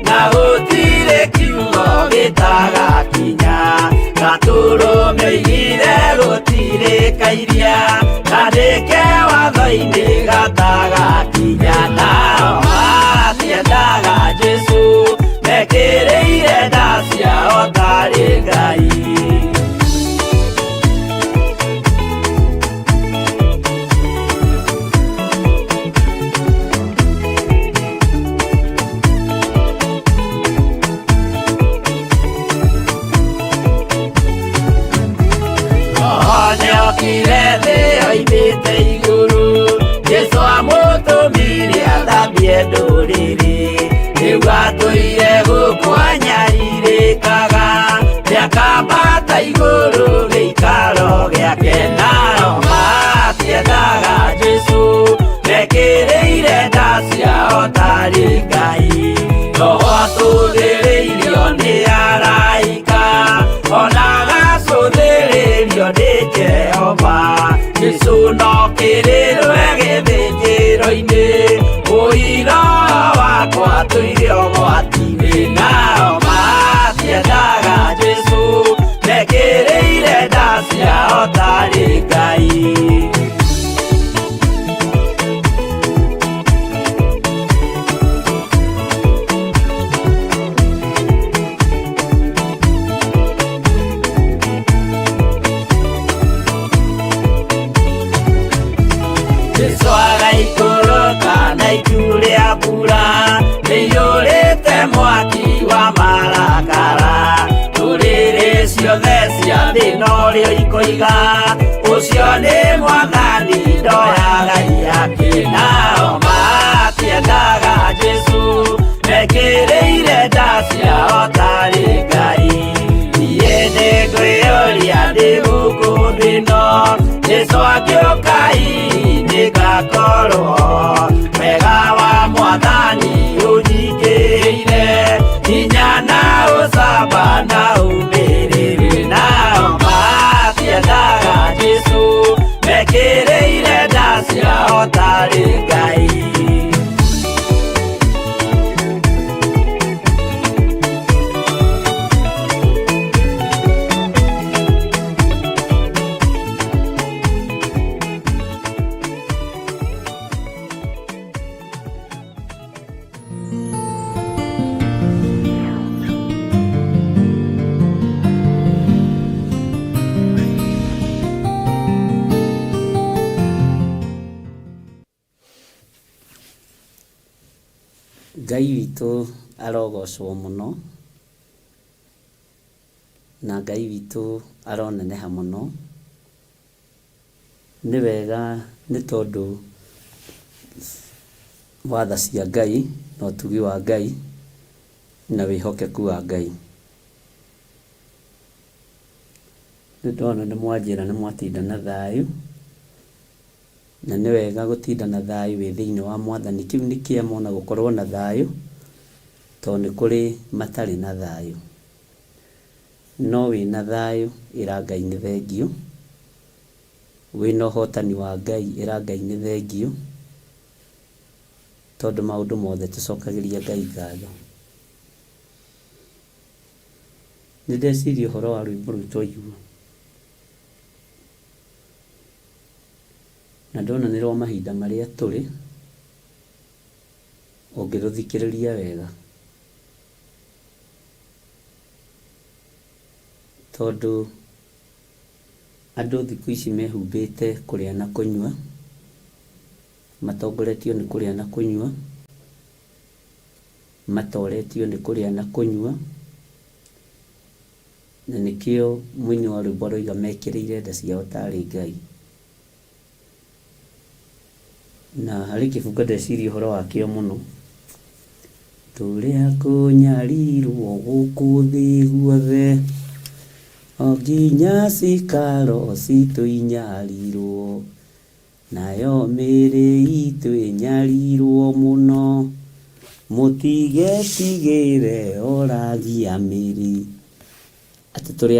na gũtirĩ kiugo gĩtagakinya, gatũrũme oigire gũtirĩ kairia, kandĩke watho-inĩ gatagakinya, nao matiendaga Jesũ, mekĩrĩire nda ciao tarĩ Ngai. Roho nĩokire thĩ oimĩte igũrũ, Jesũ amũtũmire athambie ndũrĩrĩ, rĩu atũire gũkũ anyarirĩkaga, nĩakambata igũrũ gĩikaro gĩake, nao matiendaga Jesũ, mekĩrĩire nda ciao tarĩ Ngai. Roho atũthĩrĩirio nĩ araika, ona agacũthĩrĩrio nĩ Jehova, Jesũ no kĩrĩrwe gĩthĩnjĩro-inĩ, ũira wakwa tũire ũgwati-inĩ, nao matiendaga Jesũ, mekĩrĩire nda ciao tarĩ Ngai. Jesũ agaikũrũka na itu rĩa mbura rĩiyũrĩte mwaki wa marakara, ndũrĩrĩ ciothe cia thĩ norĩo ikoiga, ũcio nĩ Mwathani ndoyaga ihaki, nao matiendaga Jesũ, mekĩrĩire nda ciao tarĩ Ngai. Niĩ nĩngwĩyũria ndĩ gũkũ thĩ ĩno, Jesũ angĩũka hihi nĩngakorwo, wega wa Mwathani ũnyingĩrĩire, hinya na ũcamba na ũmĩrĩru, nao matiendaga Jesũ, mekĩrĩire nda ciao tarĩ Ngai. Ngai witũ arogocwo mũno, na Ngai witũ aroneneha mũno. Nĩ wega nĩ tondũ wa tha cia Ngai na ũtugi wa Ngai na wĩhokeku wa Ngai. Nĩ ndona nĩ mwanjĩra nĩ mwatinda na thayũ, na nĩ wega gũtinda na thayũ wĩ thĩinĩ wa Mwathani. Kĩu nĩ kĩama ona gũkorwo na thayũ, tondũ nĩ kũrĩ matarĩ na thayũ. No wĩna thayũ ĩra Ngai nĩ thengiũ, wĩna ũhotani wa Ngai ĩra Ngai nĩ thengiũ, tondũ maũndũ mothe tũcokagĩria Ngai ngatho. Nĩ ndeciria ũhoro wa rwĩmbo rũu twaigua. Na ndona nĩ rwa mahinda marĩa tũrĩ, ũngĩrũthikĩrĩria wega. Tondũ andũ thikũ ici mehumbĩte kũrĩa na kũnyua, matongoretio nĩ kũrĩa na kũnyua, matoretio nĩ kũrĩa na kũnyua, na nĩkĩo mũini wa rwĩmbo aroiga mekĩrĩire nda ciao tarĩ Ngai. Na harĩ kĩbungo ndeciria ũhoro wakĩo mũno. Tũrĩ a kũnyarirwo gũkũ thĩ guothe, o nginya cikaro citũ inyarirwo, nayo mĩĩrĩ itũ ĩnyarirwo mũno, mũtigetigĩre oragia mĩĩrĩ. Atĩ tũrĩ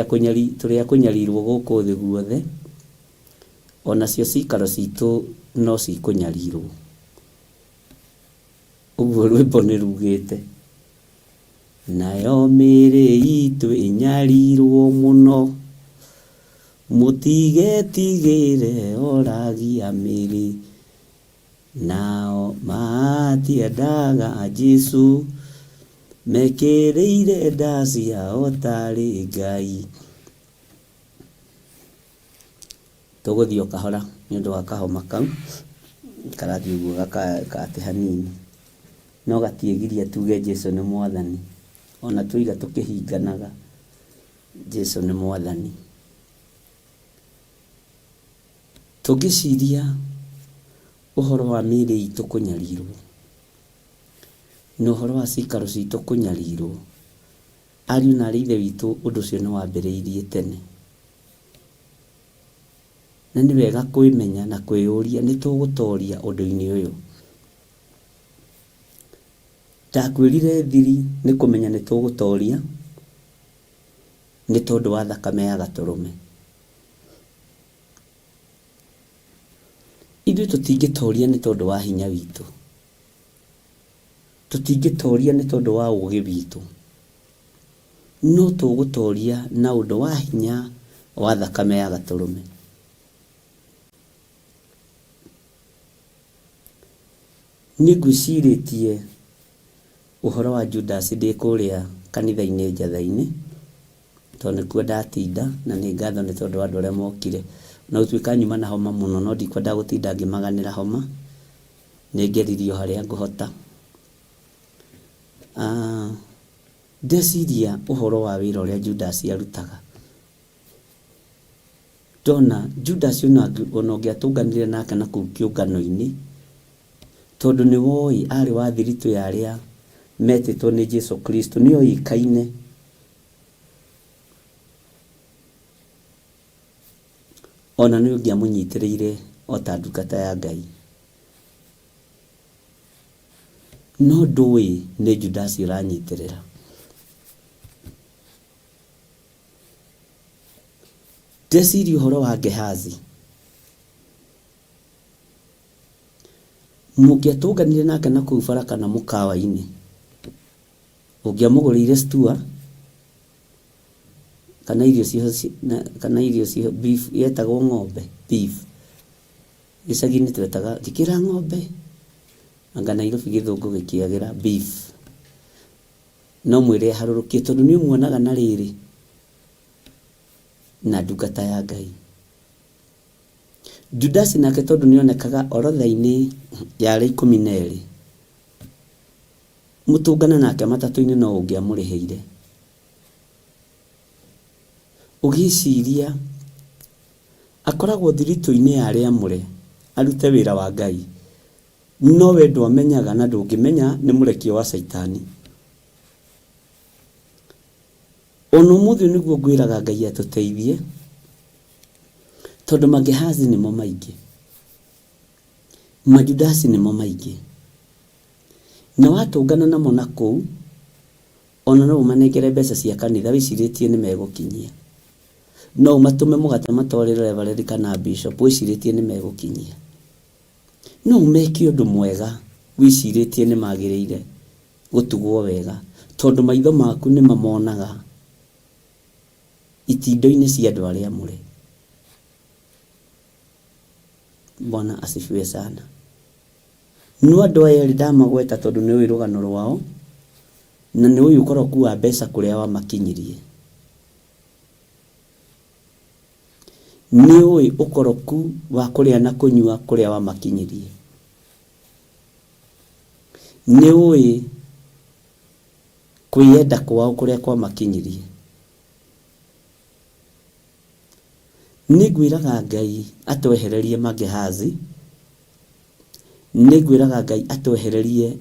a kũnyarirwo gũkũ thĩ guothe, o nacio cikaro citũ no cikũnyarirwo. Ũguo rwĩmbo nĩ rugĩte. Nayo mĩĩrĩ itũ ĩnyarirwo mũno, mũtigetigĩre oragia mĩĩrĩ. Nao matiendaga Jesũ, mekĩrĩire nda ciao tarĩ Ngai. Tũgũthiĩ o kahora nĩ ũndũ wa kahoma kau, karathiĩ ũguo gakate hanini, no gatiĩgiria tuge Jesũ nĩ Mwathani, ona twoiga tũkĩhinganaga, Jesũ nĩ Mwathani. Tũngĩciria ũhoro wa mĩĩrĩ itũ kũnyarirwo, na ũhoro wa cikaro citũ kũnyarirwo, ariũ na aarĩ a Ithe witũ ũndũ ũcio nĩ wambĩrĩirie tene. Na nĩ wega kwĩmenya na kwĩyũria nĩ tũgũtoria ũndũ-inĩ ũyũ. Ndakwĩrire thiri nĩ kũmenya nĩ tũgũtoria nĩ tondũ wa thakame ya gatũrũme. Ithuĩ tũtingĩtoria nĩ tondũ wa hinya witũ. Tũtingĩtoria nĩ tondũ wa ũgĩ witũ. No tũgũtoria na ũndũ wa hinya wa thakame ya gatũrũme. Nĩ ngwĩcirĩtie ũhoro wa Judas ndĩ kũrĩa kanitha-inĩ njatha-inĩ, tondũ nĩkuo ndatinda, na nĩ ngatho nĩ tondũ wa andũ arĩa mokire. Ona gũtuĩka nyuma na homa mũno, no ndikwenda gũtinda ngĩmaganĩra homa, nĩ ngeririe o harĩa ngũhota. Ndeciria ũhoro wa wĩra ũrĩa Judas arutaga, ndona Judas ona ũngĩatũnganire nake na kũu kĩũngano-inĩ, tondũ nĩ woĩ arĩ wa thiritũ ya arĩa metĩtwo nĩ Jesu Kristo, nĩ oĩkaine. Ona nĩ ũngĩamũnyitĩrĩire o ta ndungata ya Ngai. No ndũĩ nĩ Judasi ũranyitĩrĩra. Ndeciria ũhoro wa Gehazi. Mũngĩatũnganire nake na kũu bara kana mũkawa-inĩ, ũngĩamũgũrĩire stua kana irio ciho, kana irio ciho, beef yetagwo ng'ombe, beef. Gĩcagi-inĩ twetaga njĩkĩra ng'ombe, anga Nairobi gĩthũngũ gĩkĩagĩra beef. No mwĩre aharũrũkie tondũ nĩ ũmuonaga na rĩrĩ na ndungata ya Ngai. Judasi nake tondũ nĩ onekaga orodha-inĩ ya arĩa 12, mũtũngane nake matatũ-inĩ no ũngĩamũrĩhĩire. Ũgĩciria akoragwo thiritũ-inĩ ya arĩa amũre arute wĩra wa Ngai, no we ndwamenyaga na ndũngĩmenya nĩ mũrekio wa Caitani. Ona ũmũthĩ ũyũ nĩguo ngwĩraga Ngai atũteithie, tondũ Magehazi nĩmo maingĩ, Majudasi nĩmo maingĩ, na watũngana namo na kũu, ona no ũmanengere mbeca cia kanitha wĩcirĩtie nĩ megũkinyia. No ũmatũme mũgate matwarĩre reverend kana bishop wĩcirĩtie nĩ megũkinyia. No ũmeke ũndũ mwega wĩcirĩtie nĩ magĩrĩire gũtugwo wega tondũ maitho maku nĩ mamonaga itindo-inĩ cia andũ arĩa amũre. Bwana asifiwe sana. No andũ aya erĩ ndamagweta tondũ nĩ ũĩ rũgano rwao na nĩ ũĩ ũkoroku wa mbeca kũrĩa wamakinyirie. Nĩ ũĩ ũkoroku wa kũrĩa na kũnyua kũrĩa wamakinyirie. Nĩ ũĩ kwĩyenda kwao kũrĩa kwamakinyirie. Nĩ ngwĩraga Ngai atwehererie Magehazi, nĩ ngwĩraga Ngai atwehererie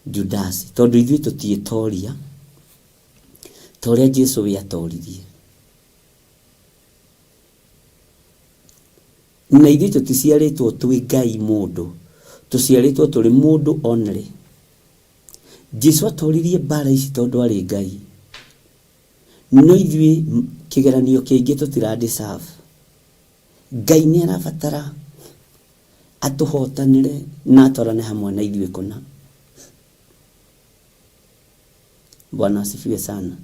Judasi, tondũ ithuĩ tũtiĩtoria ta ũrĩa Jesu we atoririe. Na ithuĩ tũticiarĩtwo twĩ Ngai mũndũ, tũciarĩtwo tũrĩ mũndũ only. Jesu atoririe mbara ici tondũ arĩ Ngai. No ithuĩ kĩgeranio kĩingĩ tũtira deserve. Ngai nĩ arabatara atũhotanĩre na atwarane hamwe na ithuĩ kũna. Bwana asifiwe sana.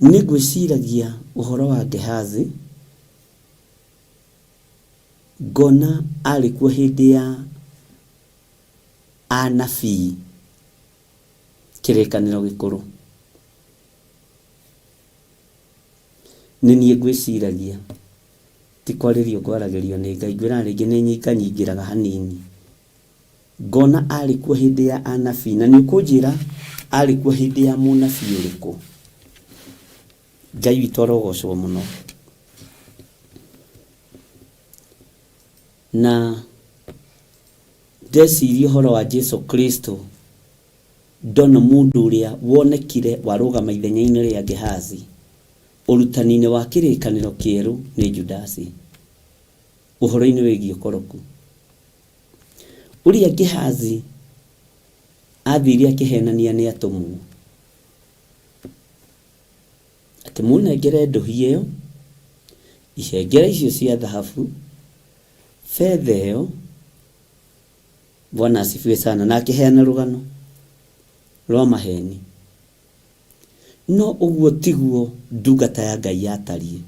Nĩ ngwĩciragia ũhoro wa Gehazi, ngona arĩ kuo hĩndĩ ya anabii kĩrĩkanĩro gĩkũrũ. Nĩ niĩ ngwĩciragia, ti kwarĩrio ngwaragĩrio nĩ Ngai, ngwĩraga rĩngĩ nĩ nyinganyingĩraga hanini. Ngona arĩ kuo hĩndĩ ya anabii, na nĩ ũkũnjĩra arĩ kuo hĩndĩ ya mũnabii ũrĩkũ? Ngai witũ arogocwo mũno. Na ndeciria ũhoro wa Jesu Kristo, ndona mũndũ ũrĩa wonekire warũgama ithenya-inĩ rĩa Gehazi ũrutani-inĩ wa kĩrĩkanĩro kĩerũ nĩ Judasi, ũhoro-inĩ wĩgiĩ ũkoroku. Ũrĩa Gehazi athire akĩhenania nĩ atũmwo, atĩ mũnengere ndũhi ĩyo, ihengere icio cia thahabu, betha ĩyo. Bwana asifiwe sana. Na akĩheana rũgano rwa maheni. No ũguo tiguo ndungata ya Ngai yatariĩ.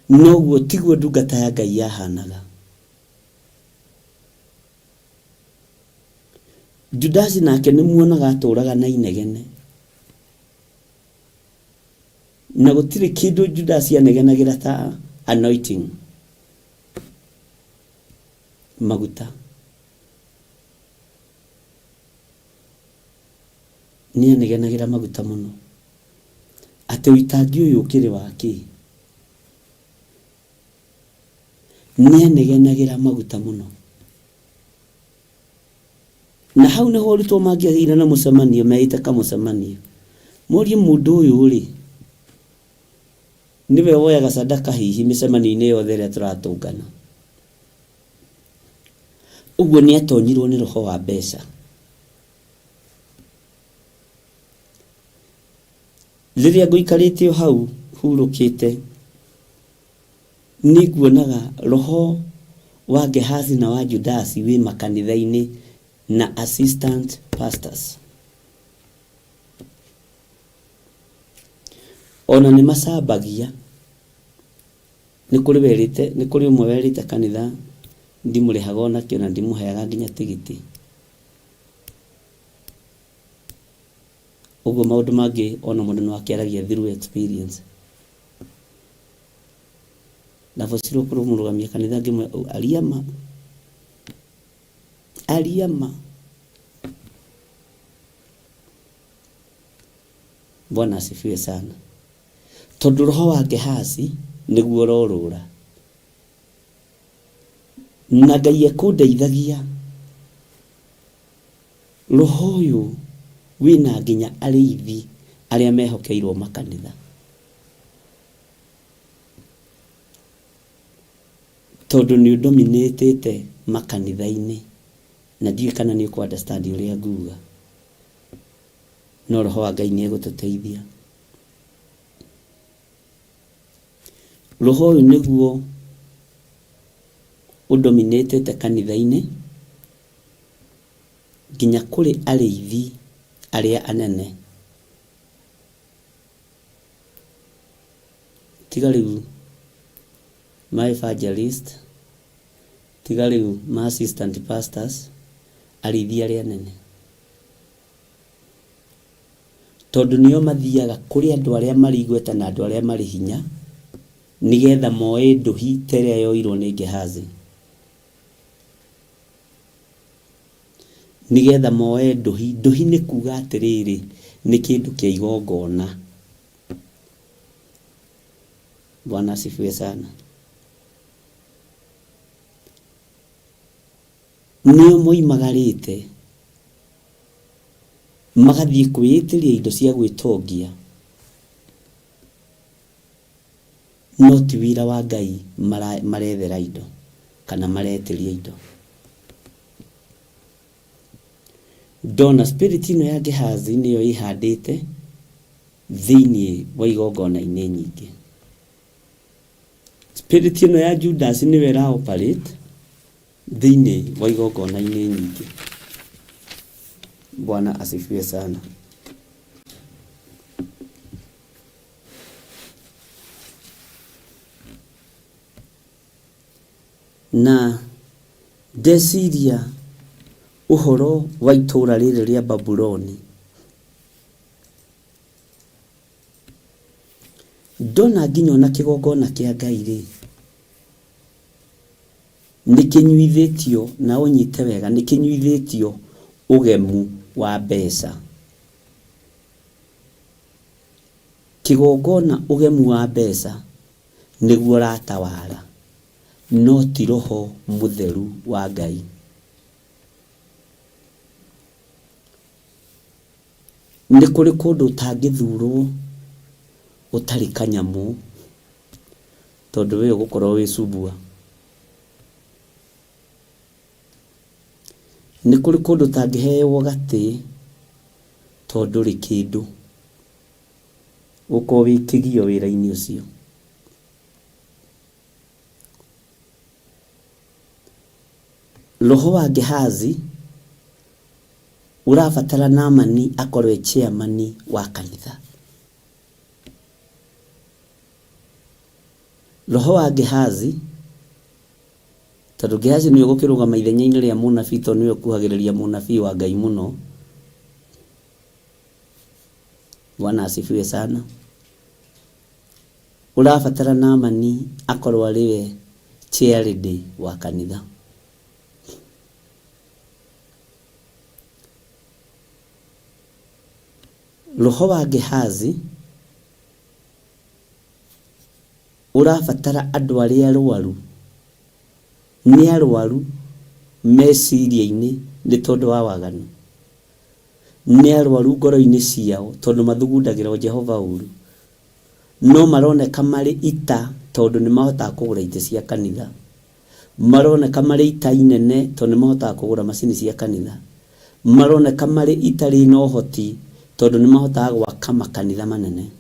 No ũguo tiguo ndungata ya Ngai yahanaga. Judasi nake nĩ muonaga atũraga na inegene. Na gũtirĩ kĩndũ Judasi anegenagĩra ta anointing. Maguta. Nĩ anegenagĩra maguta mũno. Atĩ ũitangi ũyũ ũkĩrĩ wa kĩ? Nĩ anegenagĩra maguta mũno. Na hau nĩho arutwo mangĩagĩire na mũcemanio, meĩte kamũcemanio. Morie mũndũ ũyũ rĩ, nĩwe woyaga sadaka hihi mĩcemanio-inĩ yothe ĩrĩa tũratũngana. Ũguo nĩ atonyirwo nĩ roho wa mbeca. Rĩrĩa ngũikarĩte o hau hurũkĩte, nĩ nguonaga roho wa Gehazi na wa Judasi wĩ makanitha-inĩ na assistant pastors. Ona nĩ macambagia, nĩ kũrĩ werĩte, nĩ kũrĩ ũmwe werĩte kanitha ndimũrĩhaga onakĩ na ndimũheaga nginya tigiti. Ũguo maũndũ mangĩ ona mũndũ no akĩaragia through experience. Ndabocirwo kũrũgamia kanitha ngĩmwĩra aria ma, aria ma. Bwana asifiwe sana. Tondũ roho wa Gehazi nĩguo ũrorũra. Na Ngai ekũndeithagia roho ũyũ wĩna nginya arĩithi arĩa mehokeirwo makanitha. Tondũ nĩ ũndominĩtĩte makanitha-inĩ na ndiũĩ kana nĩ ũkũ understand ũrĩa nguga. No roho wa Ngai nĩ egũtũteithia. Roho ũyũ nĩguo ũndominĩtĩte kanitha-inĩ nginya kũrĩ arĩithi arĩa anene. Tiga rĩu ma evangelist, tiga rĩu ma assistant pastors, arĩithi arĩa anene. Tondũ nĩo mathiaga kũrĩ andũ arĩa marĩ igweta na andũ arĩa marĩ hinya, nĩgetha moe ndũhi ta ĩrĩa yoirwo nĩ Gehazi. Nĩgetha moe ndũhi. Ndũhi nĩ kuga atĩrĩrĩ, nĩ kĩndũ kĩa igongona. Bwana asifiwe sana. Nĩo moimagarĩte magathiĩ kwĩĩtĩria indo cia gwĩtongia, no ti wĩra wa Ngai marethera indo kana maretĩria indo. Ndona spirit ĩno ya Gehazi nĩyo ĩhandĩte thĩinĩ wa igongona-inĩ nyingĩ. Spirit ĩno ya Judas nĩyo ĩra operate thĩinĩ wa igongona-inĩ nyingĩ. Bwana asifiwe sana. Na ndeciria ũhoro wa itũũra rĩrĩ rĩa Babuloni, ndona nginya ona kĩgongona kĩa Ngai rĩ, nĩ kĩnyuithĩtio, na ũnyite wega, nĩ kĩnyuithĩtio ũgemu wa mbeca. Kĩgongona ũgemu wa mbeca nĩguo ũratawara, no ti Roho Mũtheru wa Ngai. Nĩ kũrĩ kũndũ ũtangĩthurwo ũtarĩ kanyamũ, tondũ we ũgũkorwo wĩ cubua. Nĩ kũrĩ kũndũ ũtangĩheo gatĩ tondũ ndũrĩ kĩndũ. Ũgũkorwo wĩ kĩgio wĩra-inĩ ũcio. Roho wa Gehazi ũrabatara Naamani akorwo e chairman wa kanitha. Roho wa Gehazi, tondũ Gehazi nĩwe ũgũkĩrũgama ithenya-inĩ rĩa mũnabii tondũ nĩwe ũkuhagĩrĩria mũnabii wa Ngai mũno. Bwana asifiwe sana. Ũrabatara Naamani akorwo arĩ we chairlady wa kanitha. Roho wa Gehazi ũrabatara andũ arĩa arwaru, nĩ arwaru meciria-inĩ nĩ tondũ wa waganu, nĩ arwaru ngoro-inĩ ciao tondũ mathugundagĩra o Jehova ũru, no maroneka marĩ ita tondũ nĩ mahotaga kũgũra itĩ cia kanitha. Maroneka marĩ ita inene tondũ nĩ mahotaga kũgũra macini cia kanitha. Maroneka marĩ ita rĩna ũhoti tondũ nĩ mahotaga gwaka makanitha manene.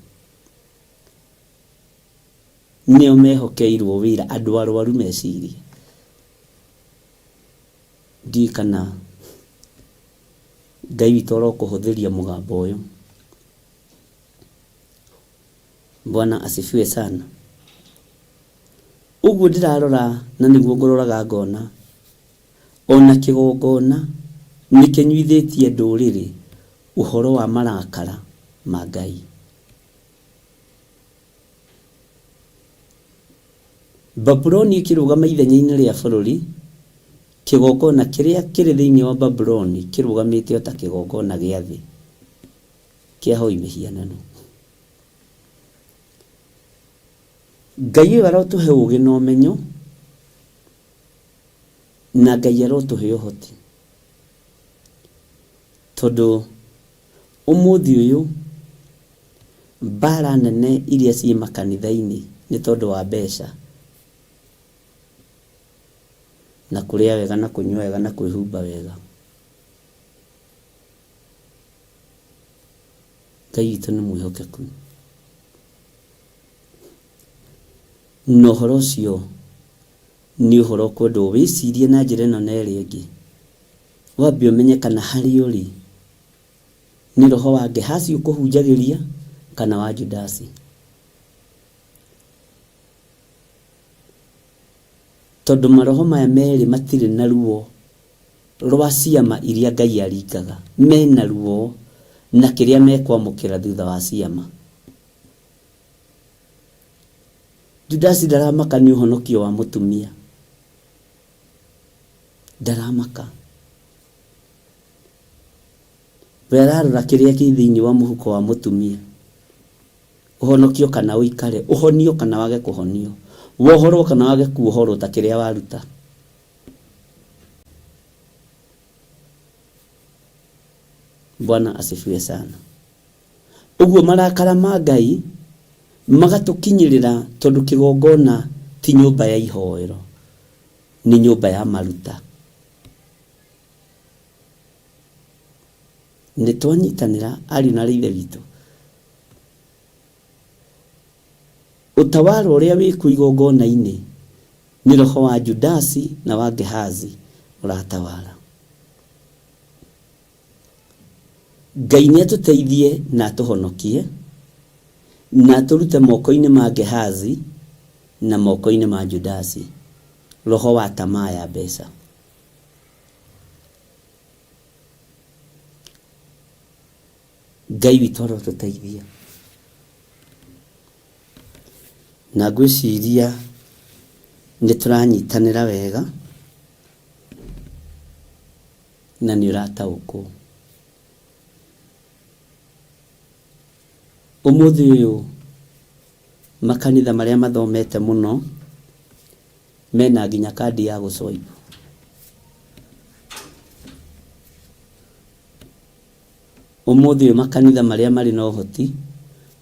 Nĩo mehokeirwo wĩra, andũ arwaru meciria. Ndiũĩ kana Ngai witũ arokũhũthĩria mũgambo ũyũ. Bwana asifiwe sana. Ũguo ndĩrarora na nĩguo ngũroraga ngona, ona kĩgongona nĩ kĩnyuithĩtie ndũrĩrĩ ũhoro wa marakara ma Ngai. Babuloni ĩkĩrũgama ithenya-inĩ rĩa bũrũri, kĩgongona kĩrĩa kĩrĩ thĩinĩ wa Babuloni kĩrũgamĩte o ta kĩgongona gĩa thĩ kĩa ahoi mĩhianano. Ngai ũyũ arotũhe ũgĩ na ũmenyo, na Ngai arotũhe ũhoti. Tondũ ũmũthĩ ũyũ mbara nene iria ciĩ makanitha-inĩ nĩ tondũ wa mbeca, na kũrĩa wega na kũnyua wega na kwĩhumba wega. Ngai witũ nĩ mwĩhokeku. Na ũhoro ũcio nĩ ũhoro ũkwendwo wĩcirie na njĩra ĩno na ĩrĩa ĩngĩ. Wambe ũmenye kana harĩa ũrĩ nĩ roho wa Gehazi ũkũhunjagĩria kana wa Judasi. Tondũ maroho maya merĩ matirĩ na ruo rwa ciama iria Ngai aringaga, mena ruo na kĩrĩa mekwamũkĩra thutha wa ciama. Judasi ndaramaka nĩ ũhonokio wa mũtumia, ndaramaka. We ararora kĩrĩa kĩ thĩinĩ wa mũhuko wa mũtumia. Ũhonokio kana ũikare, ũhonio kana wage kũhonio, wohorwo kana wage kuohorwo ta kĩrĩa waruta. Bwana asifiwe sana. Ũguo marakara ma Ngai magatũkinyĩrĩra tondũ kĩgongona ti nyũmba ya ihoero, nĩ nyũmba ya maruta. Nĩ twanyitanĩra ariũ na aarĩ a Ithe witũ? Ũtawara ũrĩa wĩkuo igongona-inĩ nĩ roho wa Judasi na wa Gehazi ũratawara. Ngai nĩ atũteithie na atũhonokie na atũrute moko-inĩ ma Gehazi na moko-inĩ ma Judasi, roho wa tamaa ya mbeca. Ngai witũ arotũteithia. Na ngwĩciria nĩ tũranyitanĩra wega na nĩ ũrataũkwo. Ũmũthĩ ũyũ makanitha marĩa mathomete mũno mena nginya kandi ya gũ swipe. Ũmũthĩ ũyũ makanitha marĩa marĩ na ũhoti,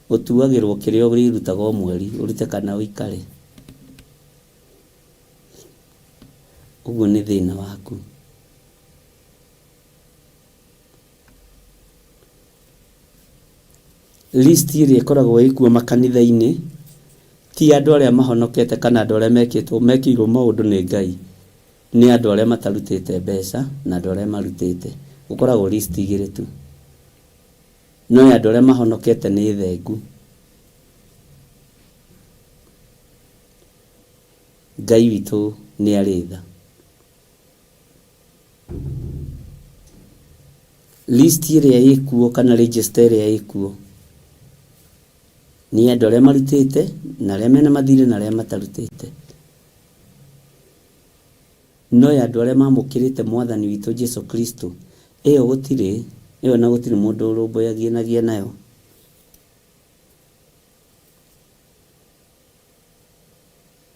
ũtuagĩrwo kĩrĩa ũrĩrutaga o mweri, ũrute kana ũikare. Ũguo nĩ thĩna waku. List ĩrĩa ĩkoragwo ĩkuo makanitha-inĩ, ti andũ arĩa mahonokete kana andũ arĩa mekĩtwo mekĩirwo maũndũ nĩ Ngai. Nĩ andũ arĩa matarutĩte mbeca na andũ arĩa marutĩte. Gũkoragwo list igĩrĩ tu. No ya andũ arĩa mahonokete nĩ thengu. Ngai witũ nĩ arĩ tha. List ĩrĩa ĩkuo kana register ĩrĩa ĩkuo nĩ andũ arĩa marutĩte na arĩa mena mathirĩ na arĩa matarutĩte. No ya andũ arĩa mamũkĩrĩte Mwathani witũ Jesu Kristo, ĩyo gũtirĩ, ĩyo na gũtirĩ mũndũ ũrũmbũyanagia nayo.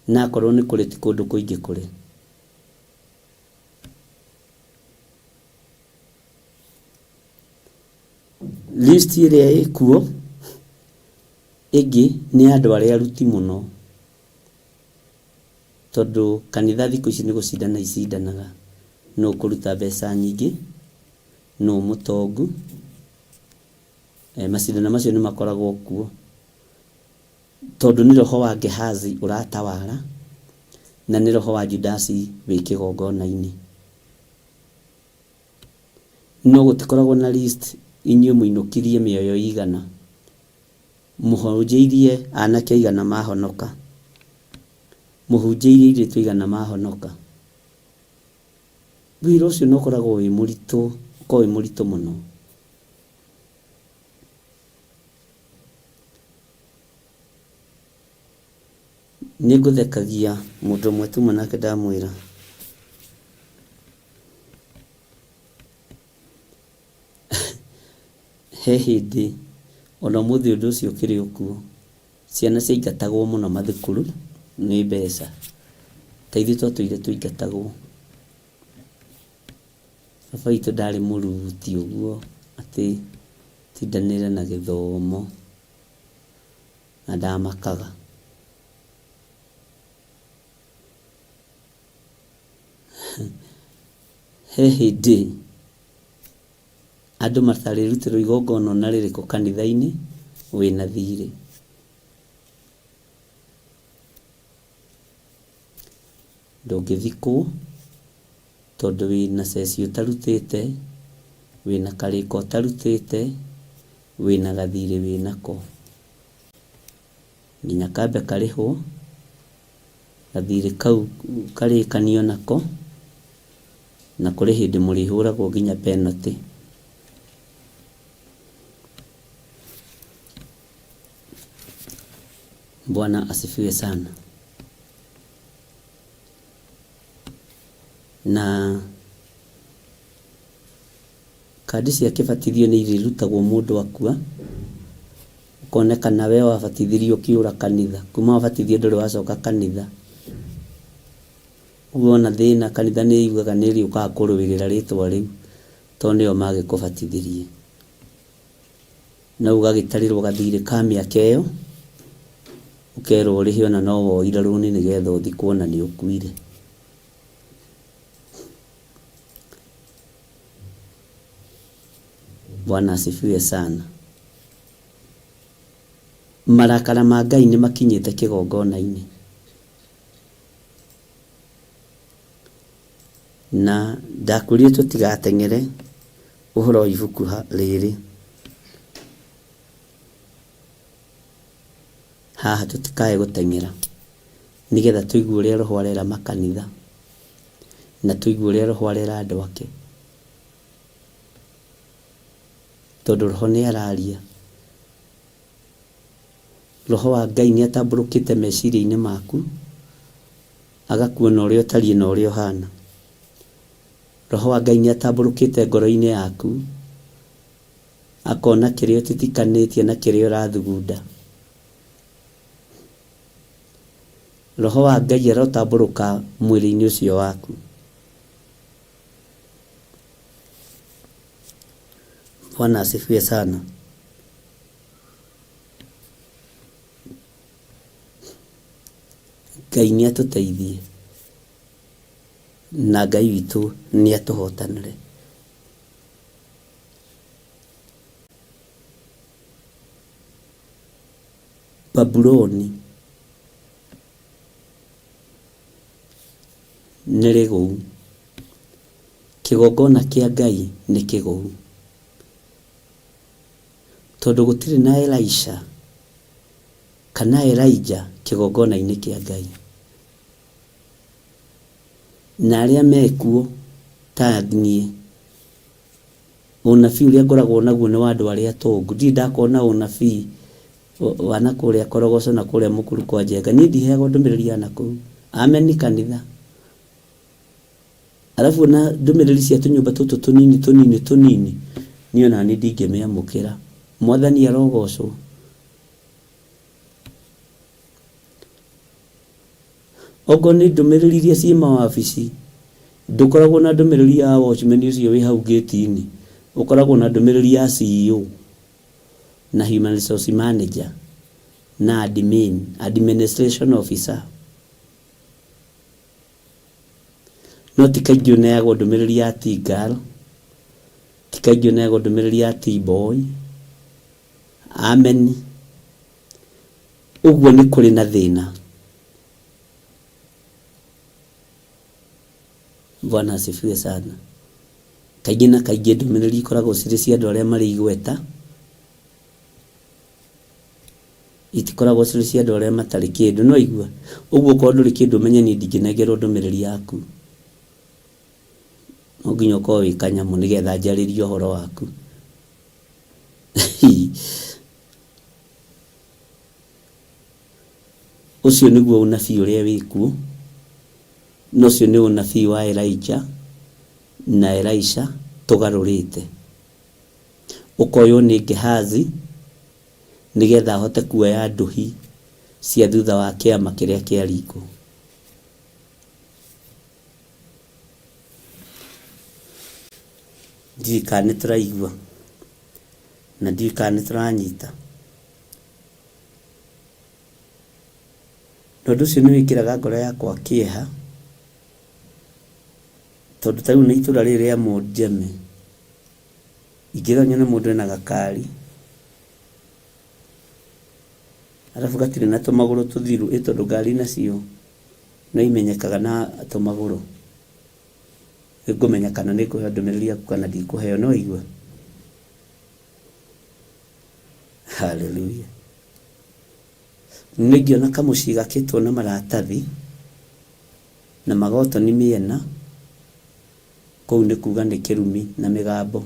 Na akorwo nĩ kũrĩ ti kũndũ kũingĩ kũrĩ. List ĩrĩa ĩkuo ĩngĩ nĩ ya andũ arĩa aruti mũno. Tondũ kanitha thikũ ici nĩ gũcindana icindanaga, nũ ũkũruta mbeca nyingĩ, nũ mũtongu, macindano macio nĩ makoragwo kuo. Tondũ nĩ roho wa Gehazi ũratawara, na nĩ roho wa Judasi wĩ kĩgongona-inĩ. No gũtikoragwo na list inyuĩ mũinũkirie mĩoyo ĩigana, mũhunjĩirie anake aigana mahonoka, mũhunjĩirie airĩtu aigana mahonoka. Wĩra ũcio nĩ ũkoragwo wĩ mũritũ, ũkoragwo wĩ mũritũ mũno. Nĩ ngũthekagia mũndũ ũmwe tuma nake ndamwĩra. He hĩndĩ ona ũmũthĩ ũndũ ũcio ũkĩrĩ o kuo, ciana ciaingatagwo mũno mathukuru nĩ mbeca. Ta ithuĩ twatũire tũingatagwo. Baba witũ ndarĩ mũruti ũguo atĩ atindanĩre na gĩthomo na ndamakaga. He hĩndĩ andũ matarĩrutĩrwo igongona ona rĩrĩkũ kanitha-inĩ wĩna thirĩ. Ndũngĩthikwo tondũ wĩna ceci ũtarutĩte, wĩna karĩko ũtarutĩte, wĩna gathirĩ wĩnako. Nginya kambe karĩhwo, Gathirĩ kau karĩkanio nako, na kũrĩ hĩndĩ mũrĩhũragwo nginya penalty. Bwana asifiwe sana. Na kandi cia kĩbatithio nĩ irĩrutagwo mũndũ akua, ũkonekana we wabatithirio ũkĩũra kanitha, kuma wabatithio ndũrĩ wacoka kanitha. Ũguo wona thĩna kanitha nĩ yugaga nĩ ĩrĩũkaga kũrũĩrĩra rĩtwa rĩu tondũ nĩo magĩkũbatithirie. Na ũgagĩtarĩrwo gathirĩ ka mĩaka ĩyo, ũkerwo ũrĩhe ona no woire rũni nĩgetha ũthikwo na nĩ ũkuire. Bwana asifiwe sana. Marakara ma Ngai nĩ makinyĩte kĩgongona-inĩ. Na ndakwĩrire tũtigateng'ere ũhoro wa ibuku rĩrĩ. Haha tũtikae gũteng'era nĩgetha tũigue ũrĩa Roho arera makanitha na tũigue ũrĩa Roho arera andũ ake. Tondũ Roho nĩ araria. Roho wa Ngai nĩ atambũrũkĩte meciria-inĩ maku, agakuona ũrĩa ũtariĩ na ũrĩa ũhana. Roho wa Ngai nĩ atambũrũkĩte ngoro-inĩ yaku, akona kĩrĩa ũtitikanĩtie na kĩrĩa ũrathugunda. Roho wa Ngai arotambũrũka mwĩrĩ-inĩ ũcio waku. Bwana asifiwe sana. Ngai nĩ atũteithie na Ngai witũ nĩ atũhotanĩre. Babuloni nĩ rĩgũu. Kĩgongona kĩa Ngai nĩ kĩgũu. Tondũ gũtirĩ na Elisha kana Elijah kĩgongona-inĩ kĩa Ngai. Na arĩa mekuo ta niĩ, ũnabii ũrĩa ngoragwo naguo nĩ wa andũ arĩa atongu. Ndirĩ ndakorwo na ũnabii wa na kũrĩa Korogoco na kũrĩa Mũkuru kwa Njenga. Niĩ ndiheagwo ndũmĩrĩri ya na kũu. Ameni kanitha. Arabu ona ndũmĩrĩri cia tũnyũmba tũtũ tũnini tũnini tũnini, niĩ ona niĩ ndingĩmĩamũkĩra. Mwathani arogocwo. Okorwo nĩ ndũmĩrĩri iria ciĩ mawabici, ndũkoragwo na ndũmĩrĩri ya watchman ũcio wĩ hau gate-inĩ, ũkoragwo na ndũmĩrĩri ya CEO na human resource manager na admin, administration officer. No ti kaingĩ ũneagwo ndũmĩrĩri ya T-girl, ti kaingĩ ũneagwo ndũmĩrĩri ya T-boy. Amen. Ũguo nĩ kũrĩ na thĩna. Bwana asifiwe sana. Kaingĩ na kaingĩ ndũmĩrĩri ikoragwo cirĩ cia andũ arĩa marĩ igweta, itikoragwo cirĩ cia andũ arĩa matarĩ kĩndũ. Nĩ waigua? Ũguo okorwo ndũrĩ kĩndũ ũmenye niĩ ndingĩnengerwo ndũmĩrĩri yaku. No nginya ũkorwo wĩ kanyamũ nĩgetha njarĩrie ũhoro waku. Ũcio nĩguo ũnabii ũrĩa wĩkuo, na ũcio nĩ ũnabii wa Elijah na Elisha tũgarũrĩte. Ũkoywo nĩ Gehazi nĩgetha ahote kuoya ndũhi cia thutha wa kĩama kĩrĩa kĩaringwo. Ndiũĩ kana nĩ tũraigua na ndiũĩ kana nĩ tũranyita. Na ũndũ ũcio nĩ wĩkĩraga ngoro yakwa kĩeha, tondũ ta rĩu nĩ itũra rĩrĩ rĩa Mũnjeme, ingĩrora nyone mũndũ ena gakari, arabu gatirĩ na tũmagũrũ tũthiru, ĩ tondũ ngari nacio no imenyekaga na tũmagũrũ, nĩngũmenya kana nĩngũheo ndũmĩrĩri yaku kana ndikũheo, nĩwaigua? Hallelujah. Nĩngĩona kamũciĩ gakĩtwo na maratathi, Na magotoni mĩena, kũu nĩ kuga nĩ kĩrumi na mĩgambo.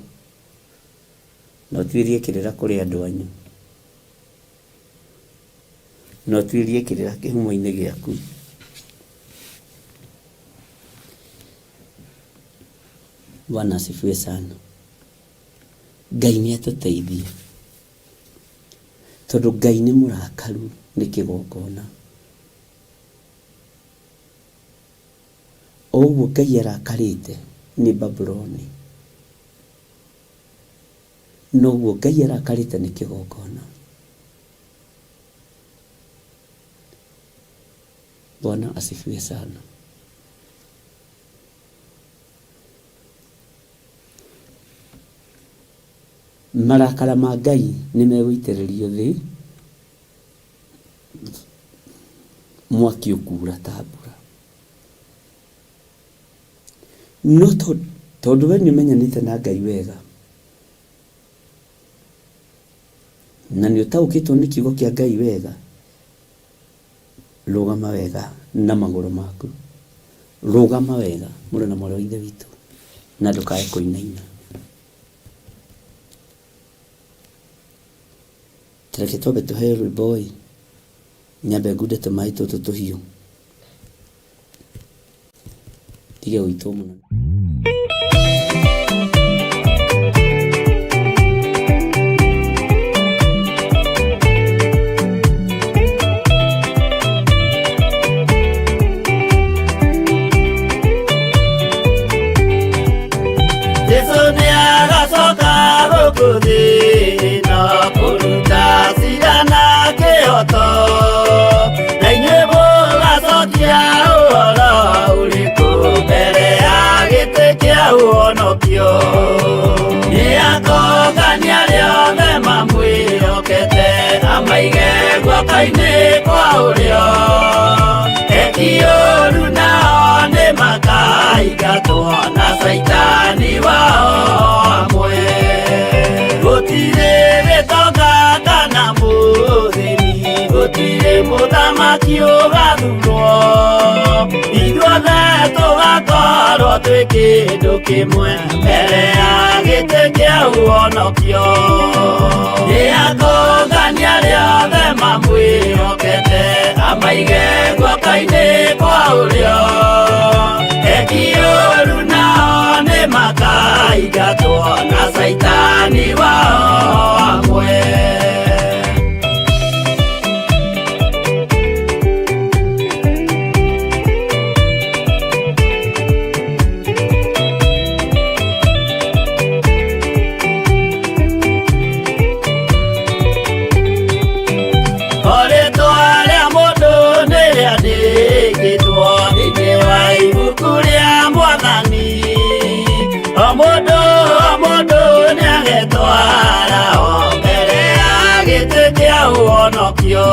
Na ũtuĩrie kĩrĩra kũrĩ andũ anyu. Na ũtuĩrie kĩrĩra kĩhumo-inĩ gĩaku. Bwana asifiwe sana. Ngai nĩ atũteithie. Tondũ Ngai nĩ mũrakaru nĩ kĩgongona. O ũguo Ngai arakarĩte nĩ Babuloni, noguo Ngai arakarĩte nĩ kĩgongona. Bwana asifiwe sana. Marakara ma Ngai nĩ megũitĩrĩrio thĩ, mwaki ũkuura ta mbura. No tondũ we nĩ ũmenyanĩte na Ngai wega, na nĩ ũtaũkĩtwo nĩ kiugo kĩa Ngai wega, rũgama wega na magũrũ maku. Rũgama wega mũrũ na mwarĩ wa Ithe witũ, na ndũkae kũinaina. Ta reke twambe tũheo rwĩmbo ĩ, nyambe ngunde tũmaĩ tũtũ tũhiũ, ndige gũitwo mũno. Jesu nĩ agacoka gũkũ thĩ ĩno kũruta cira na kĩhoto, na inyuĩ mũgacokia ũhoro ũrĩkũ mbere ya gĩtĩ kĩa ũhonokio. Nĩ akongania arĩa othe mamwĩhokete, amaige guoko-inĩ kwa ũrĩo. Eki ũũru nao nĩ makaingatwo na caitani wao hamwe. Gũtirĩ gĩtonga kana mũthĩni, gũtirĩ mũthamaki ũgathurwo. Ithuothe tũgakorwo twĩ kĩndũ kĩmwe mbere ya gĩtĩ kĩa ũhonokio. Nĩ akongania arĩa othe mamwĩhokete, amaige guoko-inĩ kwa ũrĩo. Eki ũũru nao nĩ makaingatwo na caitani wao hamwe. O rĩtwa rĩa mũndũ nĩ rĩandĩkĩtwo thĩinĩ wa ibuku rĩa Mwathani. O mũndũ o mũndũ nĩagetwara o mbere ya gĩtĩ kĩa ũhonokio.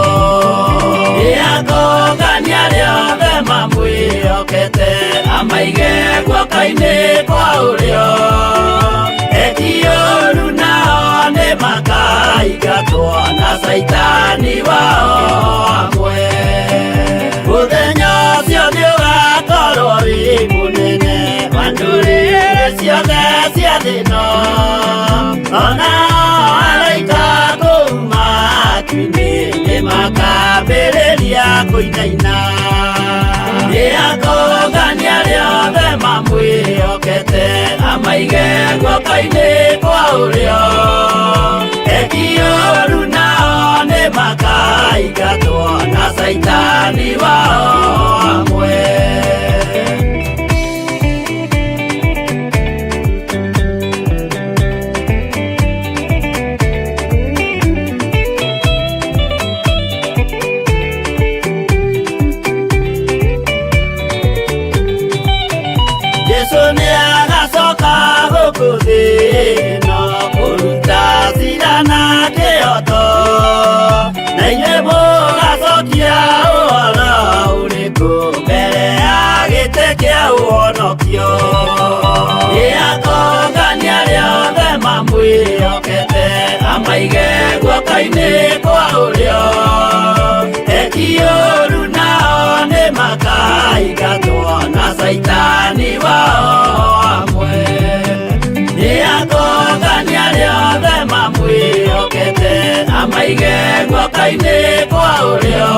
Nĩ akongania arĩa othe mamwĩhokete, amaige guoko-inĩ kwa ũrĩo. Eki ũũru nao nĩ makaingatwo na caitani wao hamwe. Mũthenya ũcio nĩ ũgakorwo wĩ mũnene wa ndũrĩrĩ ciothe cia thĩ ĩno. Ona araika kũu matu-inĩ nĩ makambĩrĩria kũinaina. Nĩ akongania arĩa othe mamwĩhokete, amaige guoko-inĩ kwa ũrĩo. Eki ũũru nao nĩ makaingatwo na caitani wao hamwe. Jesu nĩ agacoka gũkũ thĩ ĩno kũruta cira na kĩhoto, na inyuĩ mũgacokia ũhoro ũrĩkũ mbere ya gĩtĩ kĩa ũhonokio. Nĩ akongania arĩa othe mamwĩhokete, amaige guoko-inĩ kwa ũrĩo. Eki ũũru nao nĩ makaingatwo na caitani wao hamwe. Nĩ akongania arĩa othe mamwĩhokete, amaige guoko-inĩ kwa ũrĩo.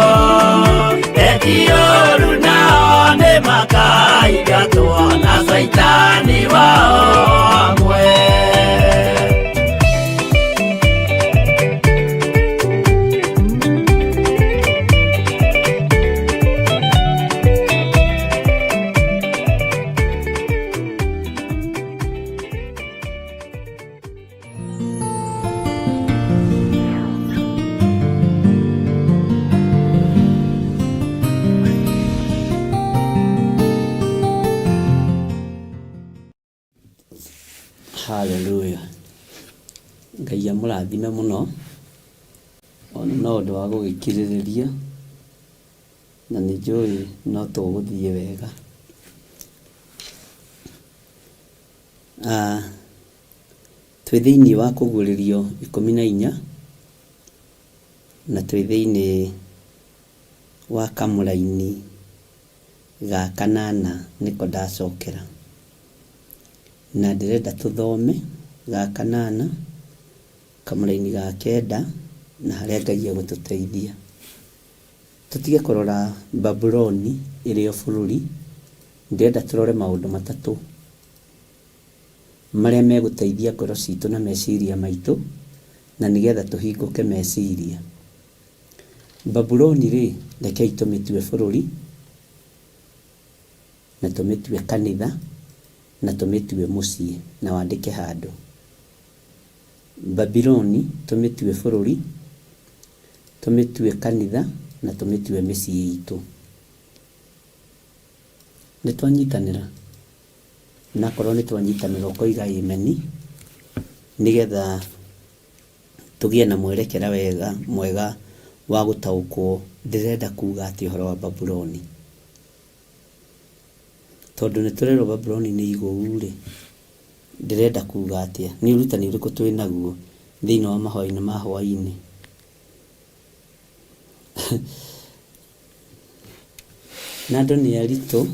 Eki ũũru nao nĩ makaingatwo na caitani wao hamwe. Hallelujah. Ngai amũrathime mũno. Ona no ũndũ wa gũgĩkirĩrĩria na nĩ njũĩ no tũgũthiĩ wega. Ah, twĩ thĩinĩ wa kũguũrĩrio 14 na twĩ thĩinĩ wa kamũraini ga kanana nĩko ndacokera. Na ndĩrenda tũthome ga kanana kamũraini ga kenda na harĩa Ngai egũtũteithia. Tũtige kũrora Babuloni ĩrĩ o bũrũri, ndĩrenda tũrore maũndũ matatũ marĩa megũteithia ngoro citũ na meciria maitũ na nĩgetha tũhingũke meciria. Babuloni rĩ, rekei tũmĩtue bũrũri na tũmĩtue kanitha na tũmĩtue mũciĩ na wandĩke handũ. Babuloni tũmĩtue bũrũri, tũmĩtue kanitha na tũmĩtue mĩciĩ itũ. Nĩ twanyitanĩra? Na akorwo nĩ twanyitanĩra ũkoiga ameni nĩgetha tũgĩe na mwerekera wega mwega wa gũtaũkwo ndĩrenda kuga atĩa ũhoro wa Babuloni. Tondũ nĩ tũrerwo Babuloni nĩ igũu rĩ, ndĩrenda kuga atĩa? Nĩ ũrutani ũrĩkũ twĩ naguo thĩinĩ wa mahoya-inĩ ma hwaĩ-inĩ? Na andũ nĩ aritũ,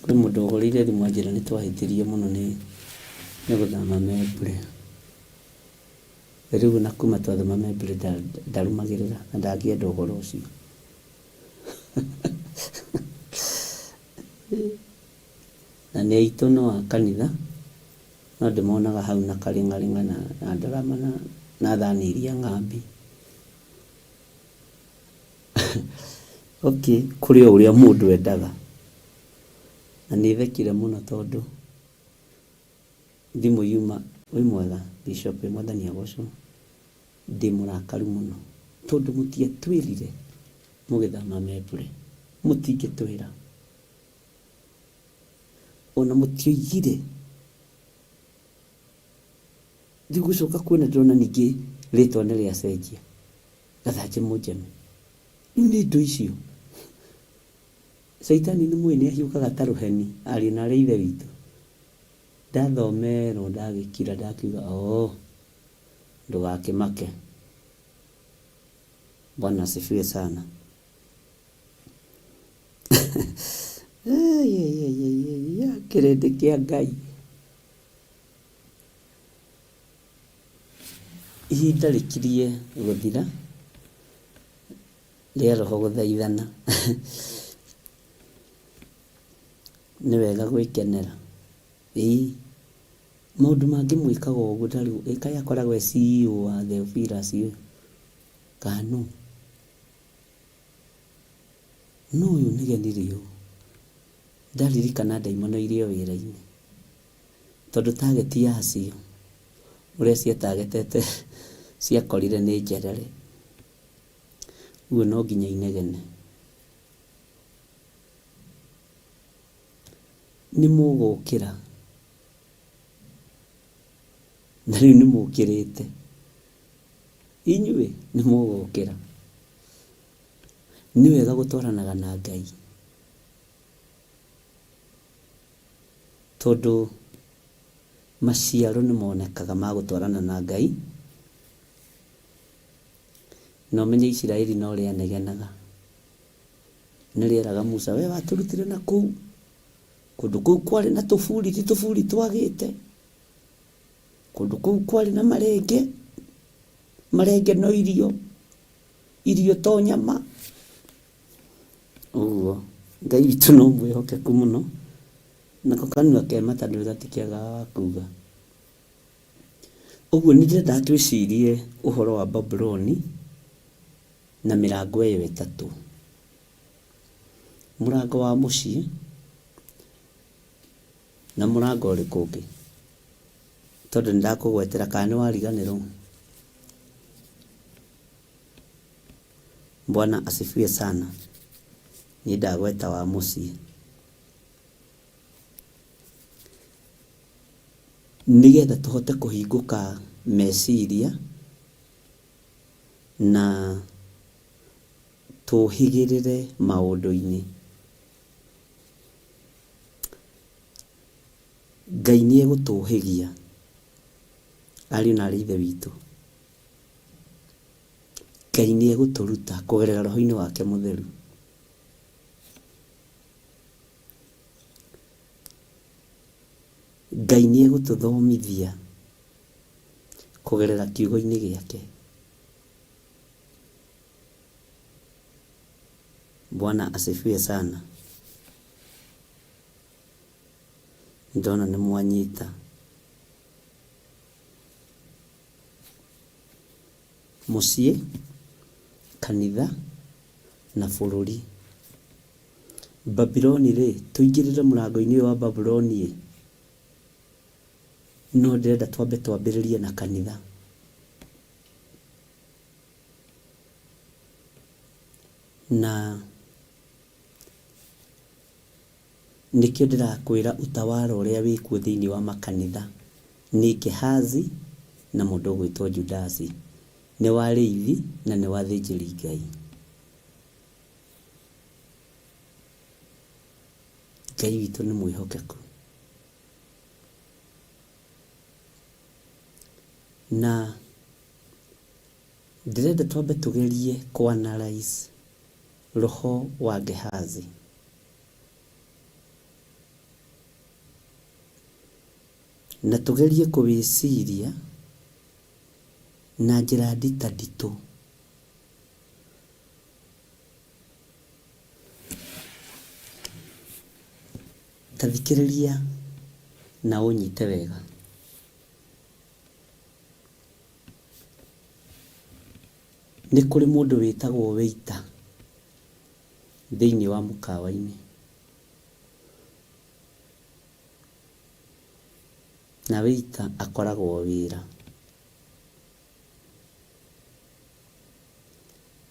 kwĩ mũndũ ũhũrĩire thimũ anjĩra nĩ twahĩtirie mũno nĩ gũthama Membley. Rĩu ona kuma twathama Membley ndarũmagĩrĩra na ndangĩenda ũhoro ũcio. Na nĩ aitũ no a kanitha, no ndĩmonaga hau na karĩng'arĩng'a na ndarama na thani iria ng'ambi. Okay, kũrĩ o ũrĩa mũndũ endaga. Na nĩ thekire mũno tondũ thimũ yuma, wĩ mwega Bishop, Mwathani agocwo. Ndĩ mũrakaru mũno tondũ mũtiatwĩrire mũgĩthama Membley. Mũtingĩtwĩra. Ona mũtioigire. Rĩu gũcoka kuona ndĩrona ningĩ rĩtwa nĩ rĩacenjia. Gathanjĩ mũnjeme. Rĩu nĩ indo icio. Caitani nĩ mũĩ nĩ ahiũkaga ta rũheni ariũ na arĩ a ithe witũ. Ndathomerwo ndagĩkira ndakiuga oo ndũgakĩmake. Bwana asifiwe sana. Kĩrĩndĩ kĩa Ngai. Ihinda rĩkirie gũthira rĩa roho gũthaithana. Nĩ wega gwĩkenera. Ĩĩ, maũndũ mangĩ mwĩkaga ũguo ta rĩu ĩ kaĩ akoragwo e CEO wa Theophilus ũyũ kana nũ? No ũyũ nĩgeni rĩũ. Ndaririkana ndaimono irĩ o wĩra-inĩ. Tondũ target yacio ũrĩa ciatagetete ciakorire nĩ njerere. Ũguo no nginya inegene. Nĩ mũgũkĩra. Na rĩu nĩ mũkĩrĩte. Inyuĩ nĩ mũgũkĩra. Nĩ wega gũtwaranaga na Ngai. Tondũ maciaro nĩ monekaga ma gũtwarana na Ngai. Na ũmenye Isiraeli no rĩanegenaga. Nĩ rĩeraga Musa, we watũrutire na kũu. Kũndũ kũu kwarĩ na tũburi ti tũburi twagĩte. Kũndũ kũu kwarĩ na marenge, marenge no irio, irio to nyama. Ũguo Ngai witũ no mwĩhokeku mũno, nako kanua ke mata ndũĩ gatikĩagaga wa kuga. Ũguo nĩ ndĩrenda twĩcirie ũhoro wa Babuloni na mĩrango ĩyo ĩtatũ. Mũrango wa mũciĩ na mũrango ũrĩkũ ũngĩ? Tondũ nĩ ndakũgwetera kana nĩ wariganĩrwo? Bwana asifiwe sana. Niĩ ndagweta wa mũciĩ. Nĩgetha tũhote kũhingũka meciria na tũhĩgĩrĩre maũndũ-inĩ. Ngai nĩ egũtũhĩgia ariũ na aarĩ a Ithe witũ. Ngai nĩ egũtũruta kũgerera roho-inĩ wake mũtheru. Ngai nĩ egũtũthomithia kũgerera kiugo-inĩ gĩake. Bwana asifiwe sana. Ndona nĩ mwanyita. Mũciĩ, kanitha na bũrũri. Babuloni rĩ, tũingĩrĩre mũrango-inĩ ũyũ wa Babuloni ĩ, no ndĩrenda twambe twambĩrĩrie na kanitha. Na nĩkĩo ndĩrakwĩra ũtawara ũrĩa wĩkuo thĩinĩ wa makanitha nĩ Gehazi na mũndũ ũgwĩtwo Judasi. Nĩ wa arĩithi na nĩ wa athĩnjĩri Ngai. Ngai witũ nĩ mwĩhokeku. Na ndĩrenda twambe tũgerie kũ analyze roho wa Gehazi. Na tũgerie kũwĩciria na njĩra nditanditũ. Ta thikĩrĩria na ũnyite wega. Nĩ kũrĩ mũndũ wĩtagwo waiter thĩinĩ wa mũkawa-inĩ. Na waiter akoragwo wĩra.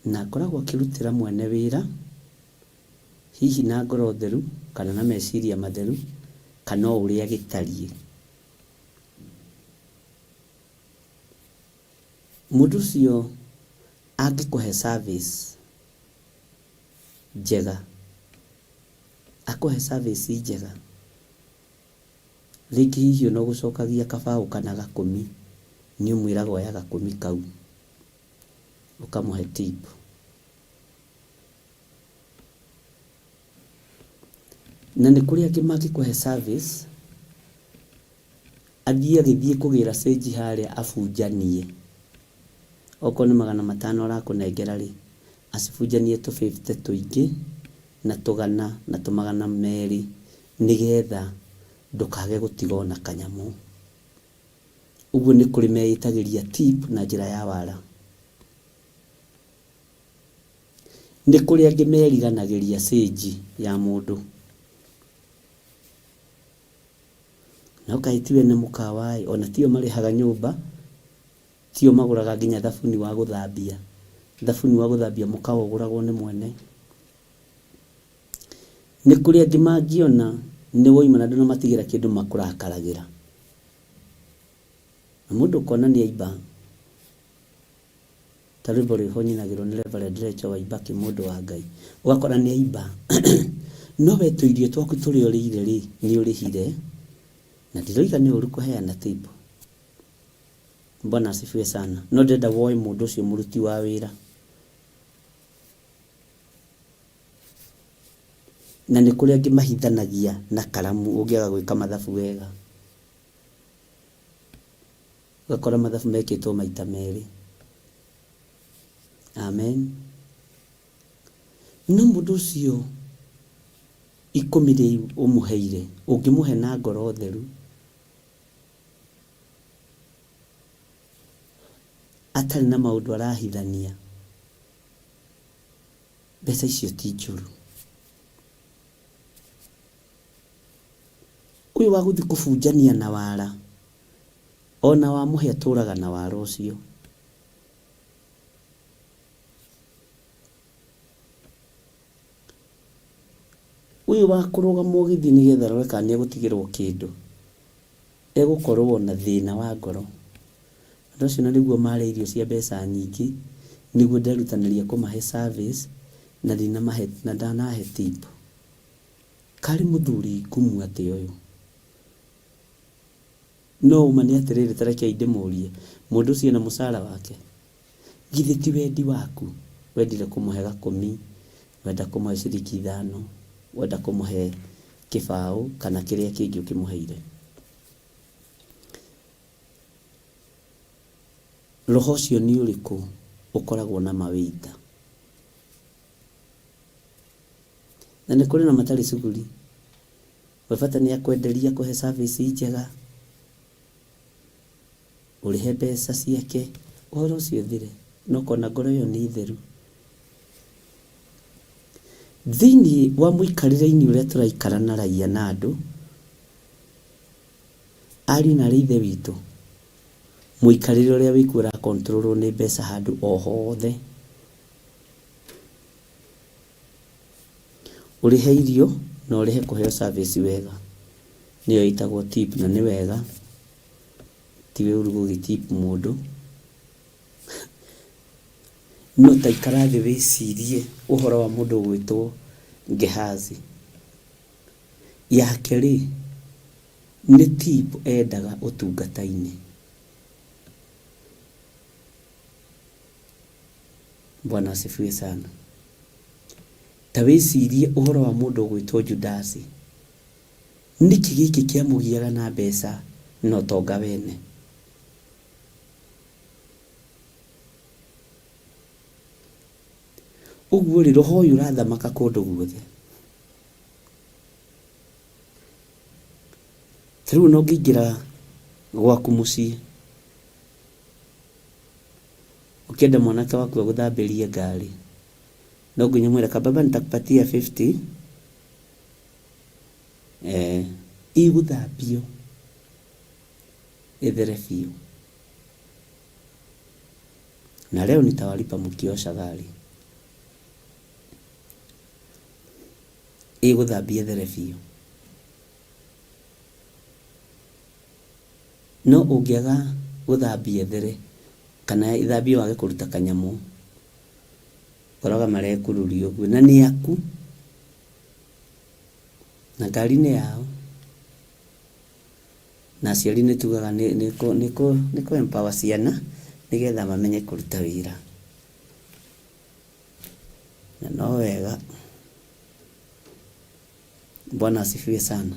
Na akoragwo akĩrutĩra mwene wĩra, hihi na ngoro theru, kana na meciria matheru, kana o ũrĩa gĩtariĩ. Mũndũ ũcio angĩkũhe service njega, akũhe service njega, rĩngĩ hihi ona ũgũcokagia kabaũ kana gakũmi, nĩ ũmwĩraga oya gakũmi kau, ũkamũhe tip. Na nĩ kũrĩ angĩ mangĩkũhe service, athiĩ agĩthiĩ kũgĩra cĩnji harĩa abunjanie. Okorwo nĩ 500 arakũnengera rĩ, acibunjanie tũ fifty tũingĩ na tũgana na tũ 200 nĩgetha ndũkage gũtiga ona kanyamũ. Ũguo nĩ kũrĩ meĩtagĩria tip na njĩra ya wara. Nĩ kũrĩ angĩ meriganagĩria cĩnji ya mũndũ. No kaĩ ti ene mũkawa ĩ, ona tio marĩhaga nyũmba, tio magũraga nginya thabuni wa gũthambia. Thabuni wa gũthambia mũkawa ũgũragwo nĩ mwene. Nĩ kũrĩ angĩ mangĩona nĩ woima na ndũnamatigĩra kĩndũ makũrakaragĩra. Na mũndũ ũkona nĩ aimba, ta rwĩmbo rwĩho nyinagĩrwo nĩ Reverend Rachel Waibaki mũndũ wa Ngai, ũgakora nĩ aimba no we tũirio twaku tũrĩa ũrĩire rĩ, nĩ ũrĩhire, na ndiroiga nĩ ũru kũheana tip. Bwana asifiwe sana. No ndĩrenda woe mũndũ ũcio mũruti wa wĩra. Na nĩ kũrĩ angĩ mahithanagia na karamu ũngĩaga gwĩka mathabu wega. Ũgakora mathabu mekĩtwo maita merĩ. Amen. No mũndũ ũcio ikũmi rĩu ũmũheire, ũngĩmũhe na ngoro theru, atarĩ na maũndũ arahithania, mbeca icio ti njũru. Ũyũ wa gũthiĩ kũbunjania na wara, ona wamũhe atũraga na wara ũcio. Ũyũ wa kũrũgama ũgĩthiĩ nĩgetha arore kana nĩegũtigĩrwo kĩndũ, egũkorwo na thĩna wa ngoro. Andũ acio na nĩguo marĩa irio cia mbeca nyingĩ, nĩguo nderutanĩria kũmahe service na ndinamahe na ndanahe tip. Karĩ mũthuri ngumu atĩa ũyũ? No ũma nĩ atĩrĩrĩ ta rekei ndĩmũrie, mũndũ ũcio ena mũcara wake? Githĩ ti wendi waku wendire kũmũhe gakũmi, wenda kũmũhe ciringi ithano, wenda kũmũhe kĩbaũ kana kĩrĩa kĩngĩ ũkĩmũheire? Roho ũcio nĩ ũrĩkũ ũkoragwo na mawĩita? Na nĩ kũrĩ na matarĩ cuguri. We bata nĩ akwenderia akũhe service njega, ũrĩhe mbeca ciake, ũhoro ũcio ũthire. Na ũkona ngoro ĩyo nĩ theru. Thĩinĩ wa mũikarĩre-inĩ ũrĩa tũraikara na raia na andũ, ariũ na aarĩ a Ithe witũ, mũikarĩre ũrĩa wĩkuo ũra control rwo nĩ mbeca handũ o hothe. Ũrĩhe irio na ũrĩhe kũheo service wega, nĩyo ĩtagwo tip na nĩ wega, ti ũru gũgĩ tip mũndũ. No ta ikara thĩ wĩcirie ũhoro wa mũndũ ũgwĩtwo Gehazi. Yake rĩ, nĩ tip endaga ũtungata-inĩ. Bwana asifiwe sana. Ta wĩcirie ũhoro wa mũndũ ũgwĩtwo Judasi. Nĩkĩ gĩkĩ kĩamũgiaga na mbeca na ũtonga wene? Ũguo rĩ, roho ũyũ ũrathamaka kũndũ guothe. Ta rĩu ona ũngĩingĩra gwaku mũciĩ, ũkĩenda mwanake waku agũthambĩrie ngari, no nginya ũmwĩre kababa nitakupatia fifty, eh, ĩgũthambio ĩthere biũ. Na leo nitawalipa mkiosha gari. Ĩgũthambia ĩthere biũ. No ũngĩaga gũthambia ĩthere, kana ĩthambio wage kũruta kanyamũ, ũkoraga marekururia ũguo, na nĩ aku, na ngari nĩ yao. Na aciari nĩ tugaga nĩ kũ empower ciana, nĩgetha mamenye kũruta wĩra. Na no wega. Bwana asifiwe sana.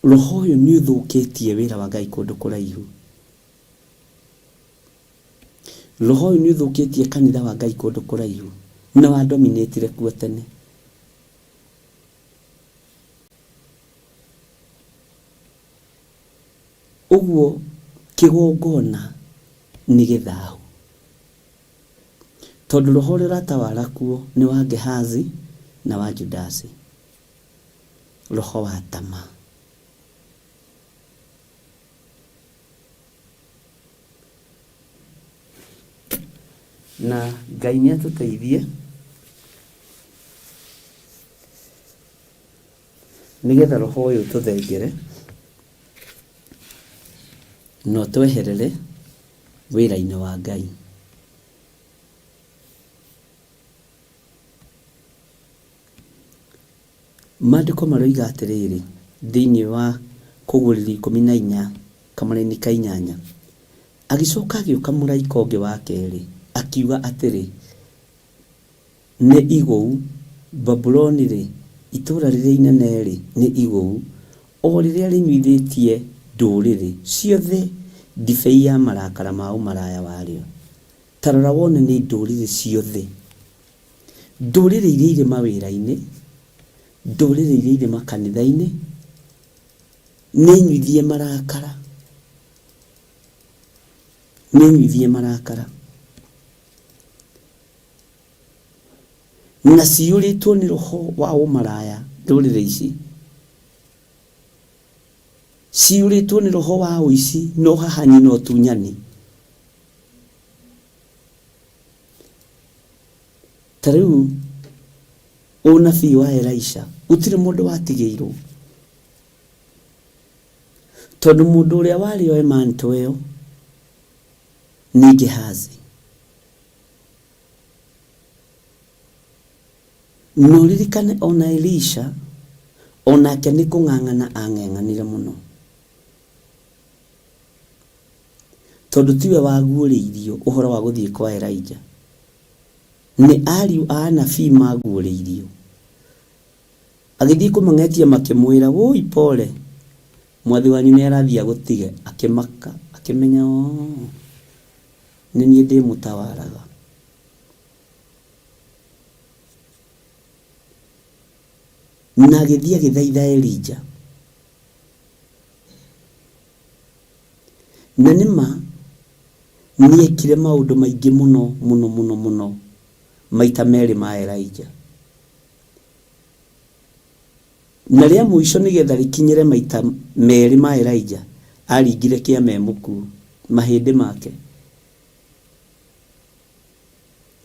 Roho ũyũ nĩ ũthũkĩtie wĩra wa Ngai kũndũ kũraihu. Roho ũyũ nĩ ũthũkĩtie kanitha wa Ngai kũndũ kũraihu. Na wa dominate kuo tene. Ũguo kĩgongona nĩ gĩthahu. Tondũ roho ũrĩa ũratawara kuo nĩ wa Gehazi na wa Judasi. Roho wa tama. Na Ngai nĩ atũteithie nĩgetha roho ũyũ ũtũthengere na ũtweherere wĩra-inĩ wa Ngai. Maandĩko maroiga atĩrĩrĩ, thĩinĩ wa Kũguũrĩrio 14 kamũraini ka inyanya, Agĩcoka agĩũka mũraika ũngĩ wa kerĩ, akiuga atĩrĩ, Nĩ igũu, Babuloni-rĩ, itũũra rĩrĩa inene-rĩ, nĩ igũu, o rĩrĩa rĩnyuithĩtie ndũrĩrĩ ciothe ndibei ya marakara ma ũmaraya warĩo. Ta rora wone nĩ ndũrĩrĩ ciothe, ndũrĩrĩ iria irĩ mawĩra-inĩ, ndũrĩrĩ iria irĩ makanitha-inĩ, nĩ nyuithie marakara, nĩ nyuithie marakara. Na ciyũrĩtwo nĩ roho wa ũmaraya ndũrĩrĩ ici, ciyũrĩtwo nĩ roho wa ũici na ũhahanyi na ũtunyani. Ta rĩu ũnabii wa Elisha gũtirĩ mũndũ watigĩirwo, tondũ mũndũ ũrĩa warĩ oe mantle ĩyo nĩ Gehazi. Na ũririkane o na Elisha o nake nĩ kũng'ang'ana ang'eng'anire mũno, tondũ tiwe waguũrĩirio ũhoro wa gũthiĩ kwa Elijah, nĩ ariũ a anabii maguũrĩirio. Agĩthiĩ kũmang'etia makĩmwĩra, wũi pole, mwathi wanyu nĩ arathiĩ agũtige. Akĩmaka, akĩmenya oo, nĩ niĩ ndĩmũtawaraga. Na agĩthiĩ agĩthaitha Elija. Na nĩ ma nĩekire maũndũ maingĩ mũno mũno mũno mũno maita merĩ ma Elija. Na rĩa mũico nĩgetha rĩkinyĩre maita merĩ ma Elija, aringire kĩama e mũkuũ, mahĩndĩ make.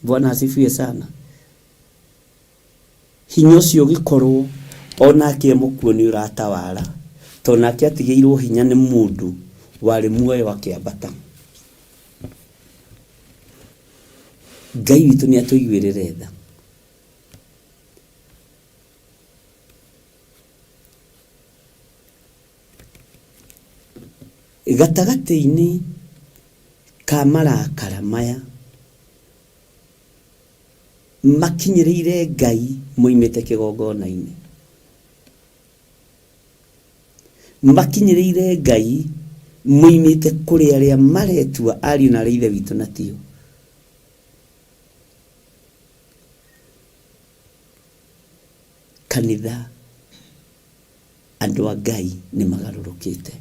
Bwana asifiwe sana. Hinya ũcio ũgĩkorwo o nake e mũkuũ nĩ ũratawara, tondũ nake atigĩirwo hinya nĩ mũndũ warĩ muoyo akĩambata. Ngai witũ nĩ atũiguĩrĩre tha. Gatagatĩ-inĩ ka marakara maya makinyĩrĩire Ngai moimĩte kĩgongona-inĩ, makinyĩrĩire Ngai moimĩte kũrĩ arĩa maretua ariũ na aarĩ a Ithe witũ na tio. Kanitha andũ a Ngai nĩ magarũrũkĩte.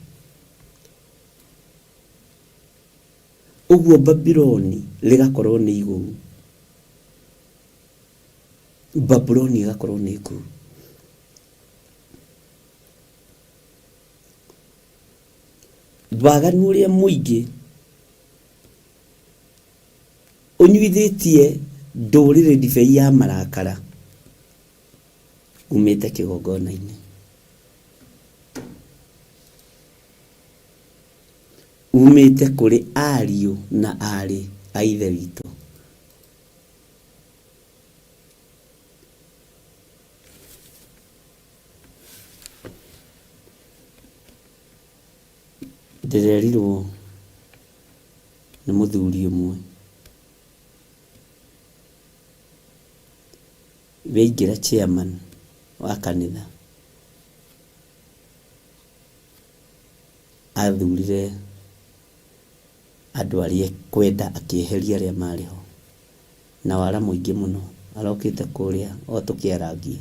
Ũguo Babuloni rĩgakorwo nĩ igũu. Babuloni ĩgakorwo nĩ ngũu. Waganu ũrĩa mũingĩ ũnyuithĩtie ndũrĩrĩ ndibei ya marakara umĩte kĩgongona-inĩ. Umĩte kũrĩ ariũ na aarĩ a Ithe witũ. Ndĩrerirwo nĩ mũthuri ũmwe waingĩra chairman wa kanitha. Athurire andũ arĩa ekwenda akĩeheria arĩa marĩ ho, na wara mũingĩ mũno, arokĩte kũrĩa o tũkĩarangia.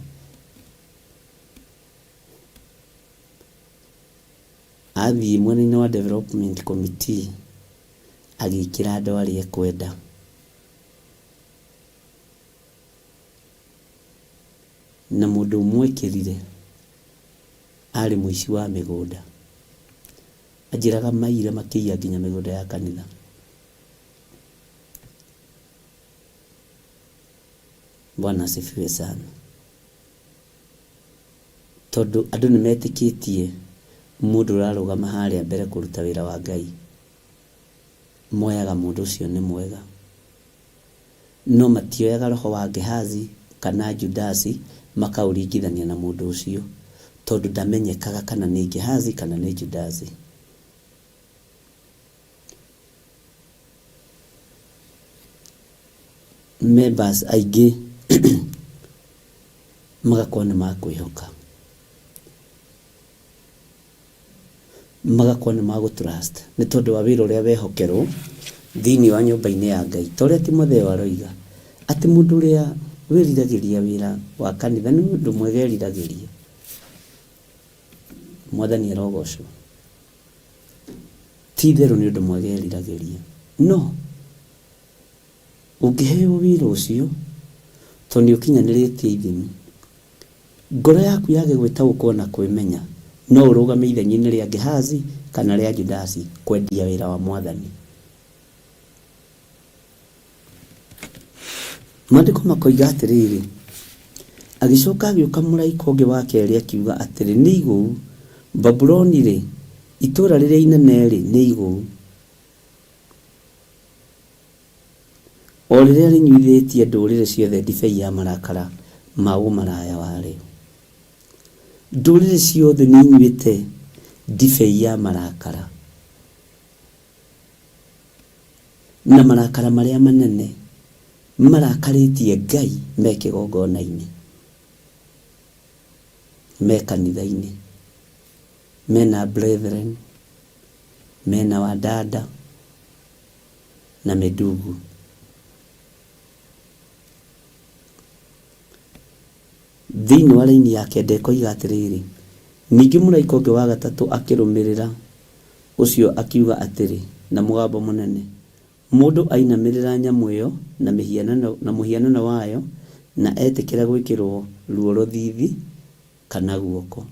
Athiĩ mwena-inĩ wa development committee agĩkĩra andũ arĩa ekwenda. Na mũndũ ũmwe ekĩrire arĩ mũici wa mĩgũnda. Anjĩraga maiyire makĩiya nginya mĩgũnda ya kanitha. Bwana asifiwe sana. Tondũ andũ nĩ metĩkĩtie mũndũ ũrarũgama harĩa mbere kũruta wĩra wa Ngai, moyaga mũndũ ũcio nĩ mwega. No matioyaga roho wa Gehazi kana Judasi makaũringithania na mũndũ ũcio, tondũ ndamenyekaga kana nĩ Gehazi kana nĩ Judasi. Members aingĩ Magakorwo nĩ makwĩhoka. Magakorwo nĩ magũ trust nĩ tondũ wa wĩra ũrĩa wehokerwo thĩinĩ wa nyũmba-inĩ ya Ngai. Ta ũrĩa Timotheo aroiga, atĩ mũndũ ũrĩa wĩriragĩria wĩra wa kanitha nĩ ũndũ mwega eriragĩria. Mwathani arogocwo. Ti itherũ nĩ ũndũ mwega eriragĩria. No ũngĩheo wĩra ũcio, tondũ nĩ ũkinyanĩrĩtie ithimi, Ngoro yaku yage gwĩtaũkwo na kwĩmenya, no ũrũgame ithenya-inĩ rĩa Gehazi kana rĩa Judasi kwendia wĩra wa Mwathani. Maandĩko makoiga atĩrĩrĩ, Agĩcoka agĩũka mũraika ũngĩ wa kerĩ akiuga atĩrĩ, Nĩ igũu! Babuloni-rĩ, itũũra rĩrĩa inene-rĩ, nĩ igũu! O rĩrĩa rĩnyuithĩtie ndũrĩrĩ ciothe ndibei ya marakara ma ũmaraya warĩo. Ndũrĩrĩ ciothe nĩinyuĩte ndibei ya marakara, na marakara marĩa manene marakarĩtie Ngai me kĩgongona-inĩ, me kanitha-inĩ, mena brethren, mena wadada, na mĩndungu. Thĩinĩ wa raini ya kenda ĩkoiga atĩrĩrĩ, Ningĩ mũraika ũngĩ wa gatatũ akĩrũmĩrĩra ũcio akiuga atĩrĩ na mũgambo mũnene, Mũndũ ainamĩrĩra nyamũ ĩyo na mĩhianano na mũhianano wayo na etĩkĩra gwĩkĩrũo ruoro thiithi kana guoko.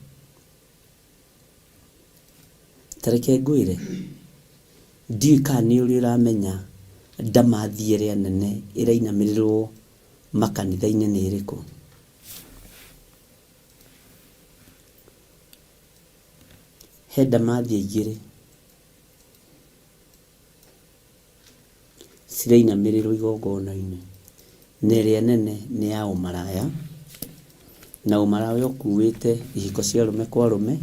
Ta reke ngwĩre, ndiũĩ kana nĩ ũrĩ ũramenya ndamathi ĩrĩa nene ĩrainamĩrĩrwo makanitha-inĩ nĩ ĩrĩkũ? He ndamathia igĩrĩ Cirainamĩrĩrwo igongona-inĩ, na ĩrĩa nene nĩ ya ũmaraya, na ũmaraya ũkuĩte ihiko cia arũme kwa arũme,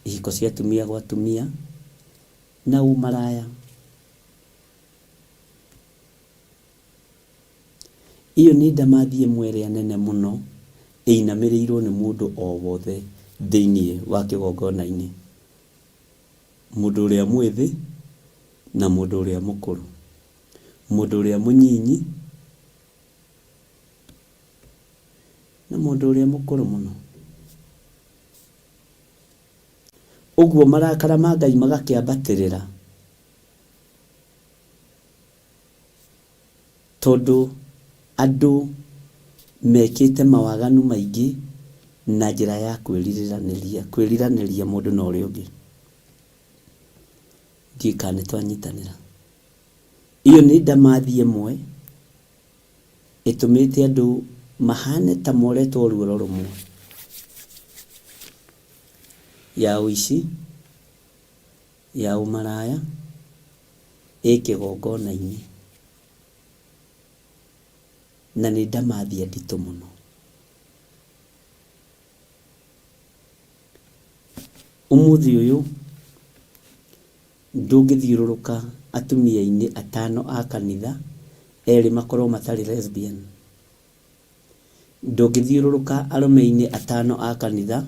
ihiko cia atumia gwa atumia, na ũmaraya. Ĩyo nĩ ndamathi ĩmwe ĩrĩa nene mũno ĩinamĩrĩirwo nĩ mũndũ o wothe thĩiniĩ wa kĩgongona-inĩ. Mũndũ ũrĩa mwĩthĩ na mũndũ ũrĩa mũkũrũ, mũndũ ũrĩa mũnyinyi na mũndũ ũrĩa mũkũrũ mũno. Ũguo marakara ma Ngai magakĩambatĩrĩra tondũ andũ mekĩte mawaganu maingĩ na njĩra ya kwĩriranĩria, kwĩriranĩria mũndũ na ũrĩa ũngĩ. Ndiũĩ kana nĩ twanyitanĩra. Ĩyo nĩ ndamathi ĩmwe ĩtũmĩte andũ mahane ta moretwo ruoro rũmwe ya ũici, ya ũmaraya, ĩ kĩgongona-inĩ. Na nĩ ndamathia nditũ mũno. Ũmũthĩ ũyũ ndũngĩthiũrũrũka atumia-inĩ atano a kanitha, erĩ makorwo matarĩ lesbian. Ndũngĩthiũrũrũka arũme-inĩ atano a kanitha,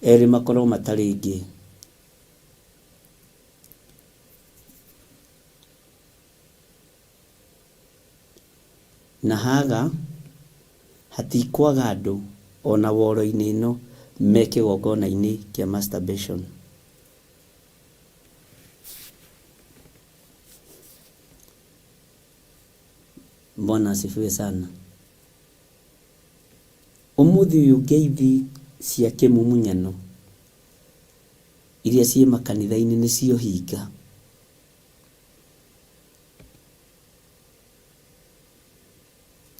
erĩ makorwo matarĩ gay. Na haga hatikwaga andũ ona woro-inĩ ĩno me kĩgongona-inĩ kĩa masturbation. Bwana asifiwe sana. Ũmũthĩ ũyũ ngeithi cia kĩmumunyano iria ciĩ makanitha-inĩ nĩcio hinga.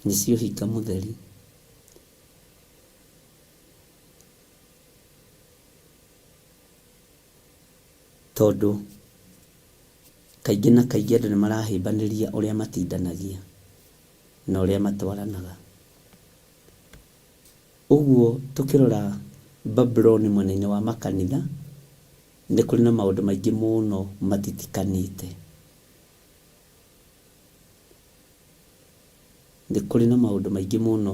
Nĩcio hinga mũtheri. Tondũ kaingĩ na kaingĩ andũ nĩmarahĩmbanĩria ũrĩa matindanagia na ũrĩa matwaranaga. Ũguo tũkĩrora Babuloni mwena-inĩ wa makanitha, nĩ kũrĩ na maũndũ maingĩ mũno matitikanĩte. Nĩ kũrĩ na maũndũ maingĩ mũno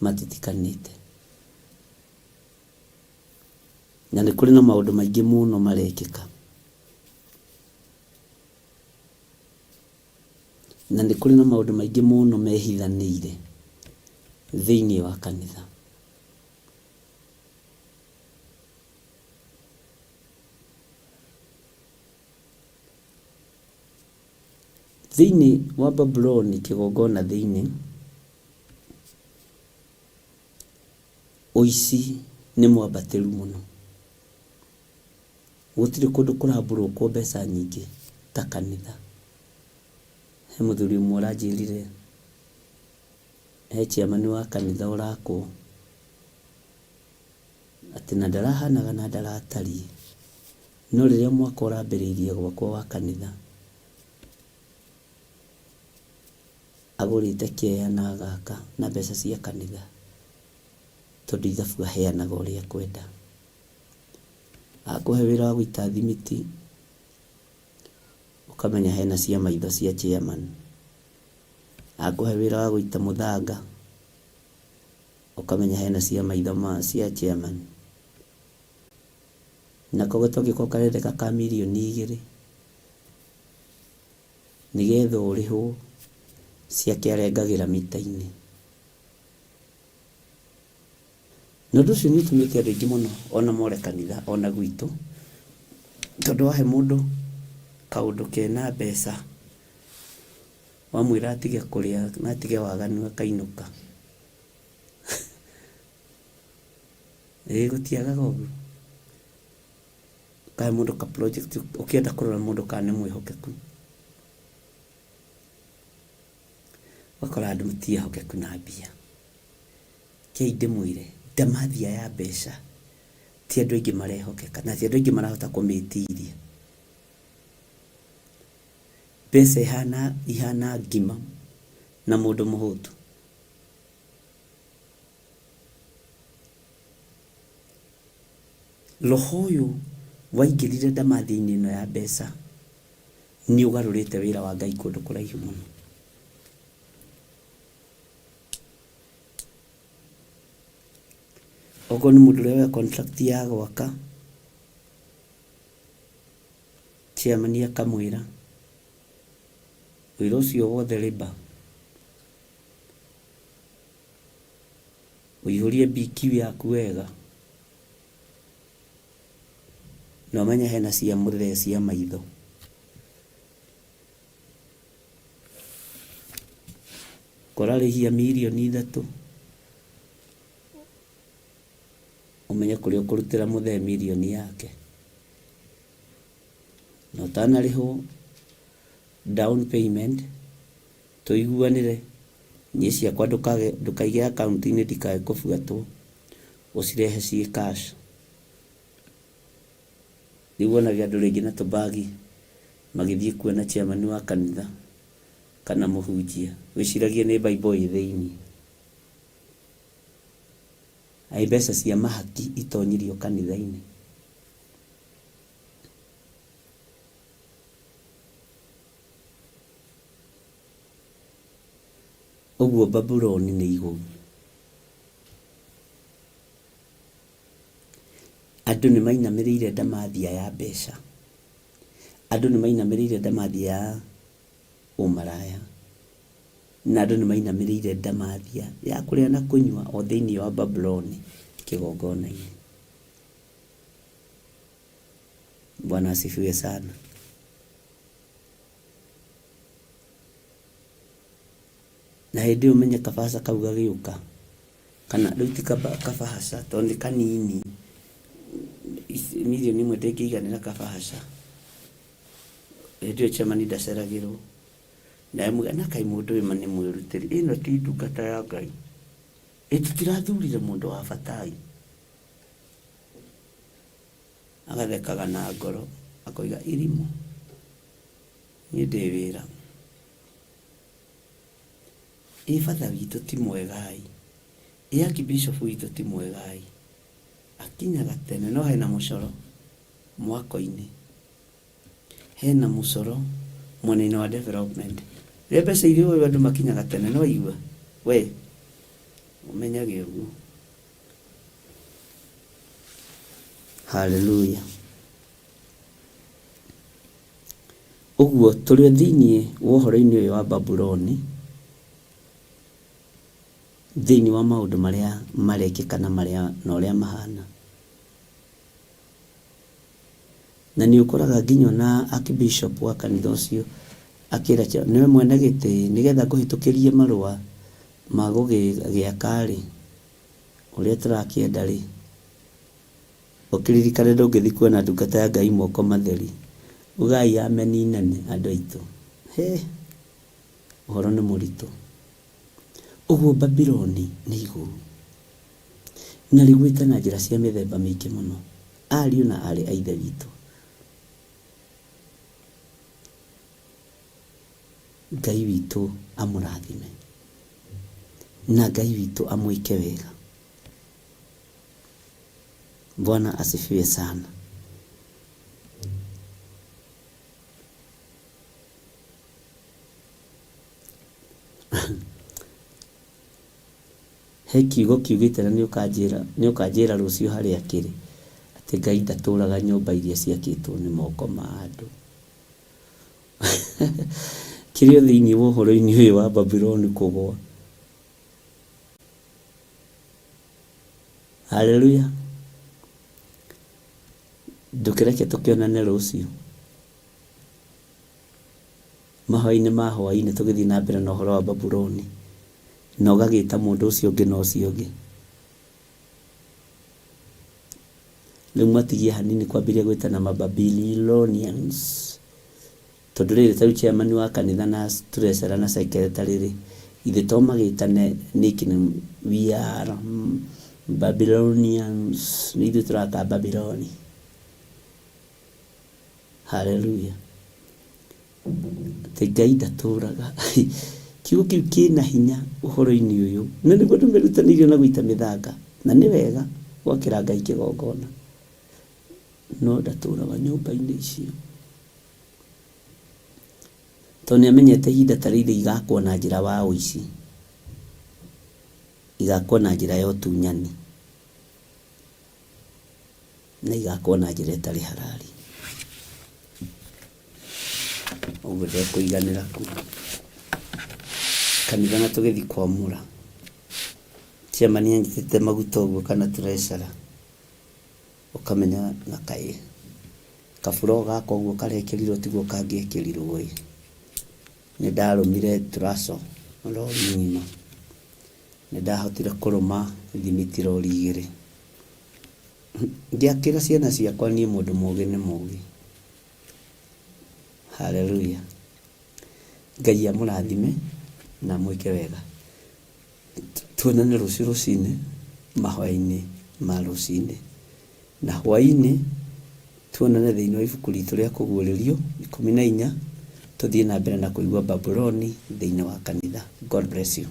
matitikanĩte. Na nĩ kũrĩ na maũndũ maingĩ mũno marekĩka. Na nĩ kũrĩ na maũndũ maingĩ mũno mehithanĩire thĩinĩ wa kanitha. Thĩinĩ wa Babuloni kĩgongona thĩinĩ, ũici nĩ mwambatĩru mũno. Gũtirĩ kũndũ kũrambũrũkwo mbeca nyingĩ ta kanitha. He mũthuri ũmwe ũranjĩrire he chairman wa kanitha ũrakwo, atĩ na ndarahanaga na ndaratariĩ, no rĩrĩa mwaka ũrambĩrĩirie gwakwo wa kanitha, agũrĩte kĩea na agaka na mbeca cia kanitha, tondũ ithabu aheanaga ũrĩa ekwenda. Akũhe wĩra wa gũita thimiti, ũkamenya hena cia maitho cia chairman. Akũhe wĩra wa gũita mũthanga, ũkamenya hena cia maitho ma cia chairman. Nako gatongĩkorwo karendeka ka mirioni igĩrĩ, nĩgetha ũrĩhwo, ciake arengagĩra mita-inĩ. Na ũndũ ũcio nĩ ũtũmĩte andũ aingĩ mũno ona more kanitha ona gwitũ, tondũ wahe mũndũ kaũndũ kena mbeca, wamwĩra atige kũrĩa na atige waganu akainũka. Ĩĩ gũtiagaga ũguo. Ũkahe mũndũ ka project ũkĩenda kũrora mũndũ kana nĩ mwĩhokeku. Ũgakora andũ ti ehokeku na mbia. Rekei ndĩmwĩre, ndamathia ya mbeca ti andũ aingĩ marehokeka na ti andũ aingĩ marahota kũmĩtiria. Mbeca ihana ihana ngima na mũndũ mũhũtu. Roho ũyũ waingĩrire ndamathia-inĩ ĩno ya mbeca nĩ ũgarũrĩte wĩra wa Ngai kũndũ kũraihu mũno. Okorwo nĩ mũndũ ũrĩa woya contract ya gwaka, chairman akamwĩra wĩra ũcio wothe labour ũihũrie BQ yaku wega, na ũmenye hena cia mũthee cia maitho. Ũrarĩhia mirioni ithatũ, ũmenye kũrĩa ũkũrutĩra mũthee mirioni yake. Na ũtanarĩhwo down payment, tũiguanĩre, niĩ ciakwa ndũkaige akaunti-inĩ ndikae kũbuatwo, ũcirehe ciĩ cash. Rĩu wonage andũ rĩngĩ na tũbagi magĩthiĩ kuona chairman wa kanitha kana mũhunjia, wĩciragie nĩ Bible ĩ thĩiniĩ. Aĩ mbeca cia mahaki itonyirio kanitha-inĩ. Ũguo Babuloni nĩ igũu. Andũ nĩ mainamĩrĩire ndamathia ya mbeca. Andũ nĩ mainamĩrĩire ndamathia ya ũmaraya. Na andũ nĩ mainamĩrĩire ndamathia ya kũrĩa na kũnyua o thĩinĩ wa Babuloni kĩgongona-inĩ. Bwana asifiwe sana. Na hĩndĩ ĩyo ũmenye kabaca kau gagĩũka, kana rĩu ti kabahaca tondũ nĩ kanini, mirioni ĩmwe ndĩngĩiganĩra kabahaca. Hĩndĩ ĩyo chairman ndaceragĩrwo, nawe muge na kaĩ mũndũ ũyũ ma nĩ mwĩrutĩri, ĩno ti ndungata ya Ngai, ĩ tũtirathurire mũndũ wa bata ĩ. Agathekaga na ngoro akoiga irimũ, niĩ ndĩ wĩra. Ĩ batha witũ ti mwega-ĩ, ĩ archbishop witũ ti mwega-ĩ, akinyaga tene no hena mũcoro mwako-inĩ, hena mũcoro mwena-inĩ wa development. Rĩrĩa mbeca irĩ ũyũ andũ makinyaga tene no igua. We ũmenyage ũguo. Haleluya. Ũguo tũrĩ o thĩinĩ wa ũhoro-inĩ ũyũ wa Babuloni, thĩinĩ wa maũndũ marĩa marekĩka na marĩa na ũrĩa mahana. Na nĩ ũkoraga nginya ona archbishop wa kanitha ũcio akĩra nĩwe mwene gĩtĩ nĩgetha ngũhĩtũkĩrie marũa ma gũgĩaka rĩ, ũrĩa tũrakĩenda rĩ, ũkĩririkane ndũngĩthiĩ kuona ndungata ya Ngai moko matheri. Ugai ameni nene andũ aitũ. He, ũhoro nĩ mũritũ. Ũguo Babuloni nĩ igũrũ. Na rĩgwĩte na njĩra cia mĩthemba mĩingĩ mũno. Ariũ na aarĩ a Ithe witũ. Ngai witũ amũrathime. Na Ngai witũ amwĩke wega. Bwana asifiwe sana. He kiugo kiugĩte na nĩũkanjĩra rũciũ harĩa kĩrĩ, atĩ Ngai ndatũraga nyũmba iria ciakĩtwo nĩ moko ma andũ. Kĩrĩ o thĩinĩ wa ũhoro-inĩ ũyũ wa Babuloni kũgwa. Haleluya. Ndũkĩreke tũkĩonane rũciũ mahoya-inĩ ma hwaĩ-inĩ tũgĩthiĩ na mbere na ũhoro wa Babuloni, na ũgagĩta mũndũ ũcio ũngĩ na ũcio ũngĩ. Rĩu matigie hanini kwambĩrĩria gwĩtana ma Babylonians. Tondũ rĩrĩ ta rĩu chairman wa kanitha na treasurer na secretary rĩ, githĩ to magĩtane nickname we are Babylonians, nĩ ithuĩ tũraka Babyloni. Haleluya. Atĩ Ngai ndatũraga. Kiugo kĩu kĩna hinya ũhoro-inĩ ũyũ. Na nĩguo andũ merutanĩirie na gũita mĩthanga. Na nĩ wega gwakĩra Ngai kĩgongona. No ndatũraga nyũmba-inĩ icio. Tondũ nĩ amenyete ihinda ta rĩrĩ igakwo na njĩra wa ũici. Igakwo na njĩra ya ũtunyani. Na igakwo na njĩra ĩtarĩ harari. Ũguo ndekũiganĩra ku. Kanitha na tũgĩthiĩ kwamũra. Chairman anyitĩte maguta ũguo kana treasurer. Ũkamenya na kaĩ kaburo gaka ũguo karekĩrirwo tiguo kangĩekĩrirwo ĩ. Nĩ ndarũmire turaco rori ng'ima. Nĩ ndahotire kũrũma thimiti rori igĩrĩ. Ngĩakĩra ciana ciakwa niĩ mũndũ mũgĩ nĩ mũgĩ. Haleluya. Ngai amũrathime na amwĩke wega. Tuonane rũciũ rũcinĩ mahoya-inĩ ma rũcinĩ. Na hwaĩ-inĩ tuonane thĩinĩ wa ibuku ritũ rĩa kũguũrĩrio 14 tũthiĩ na mbere na kũigua Babuloni thĩinĩ wa kanitha. God bless you.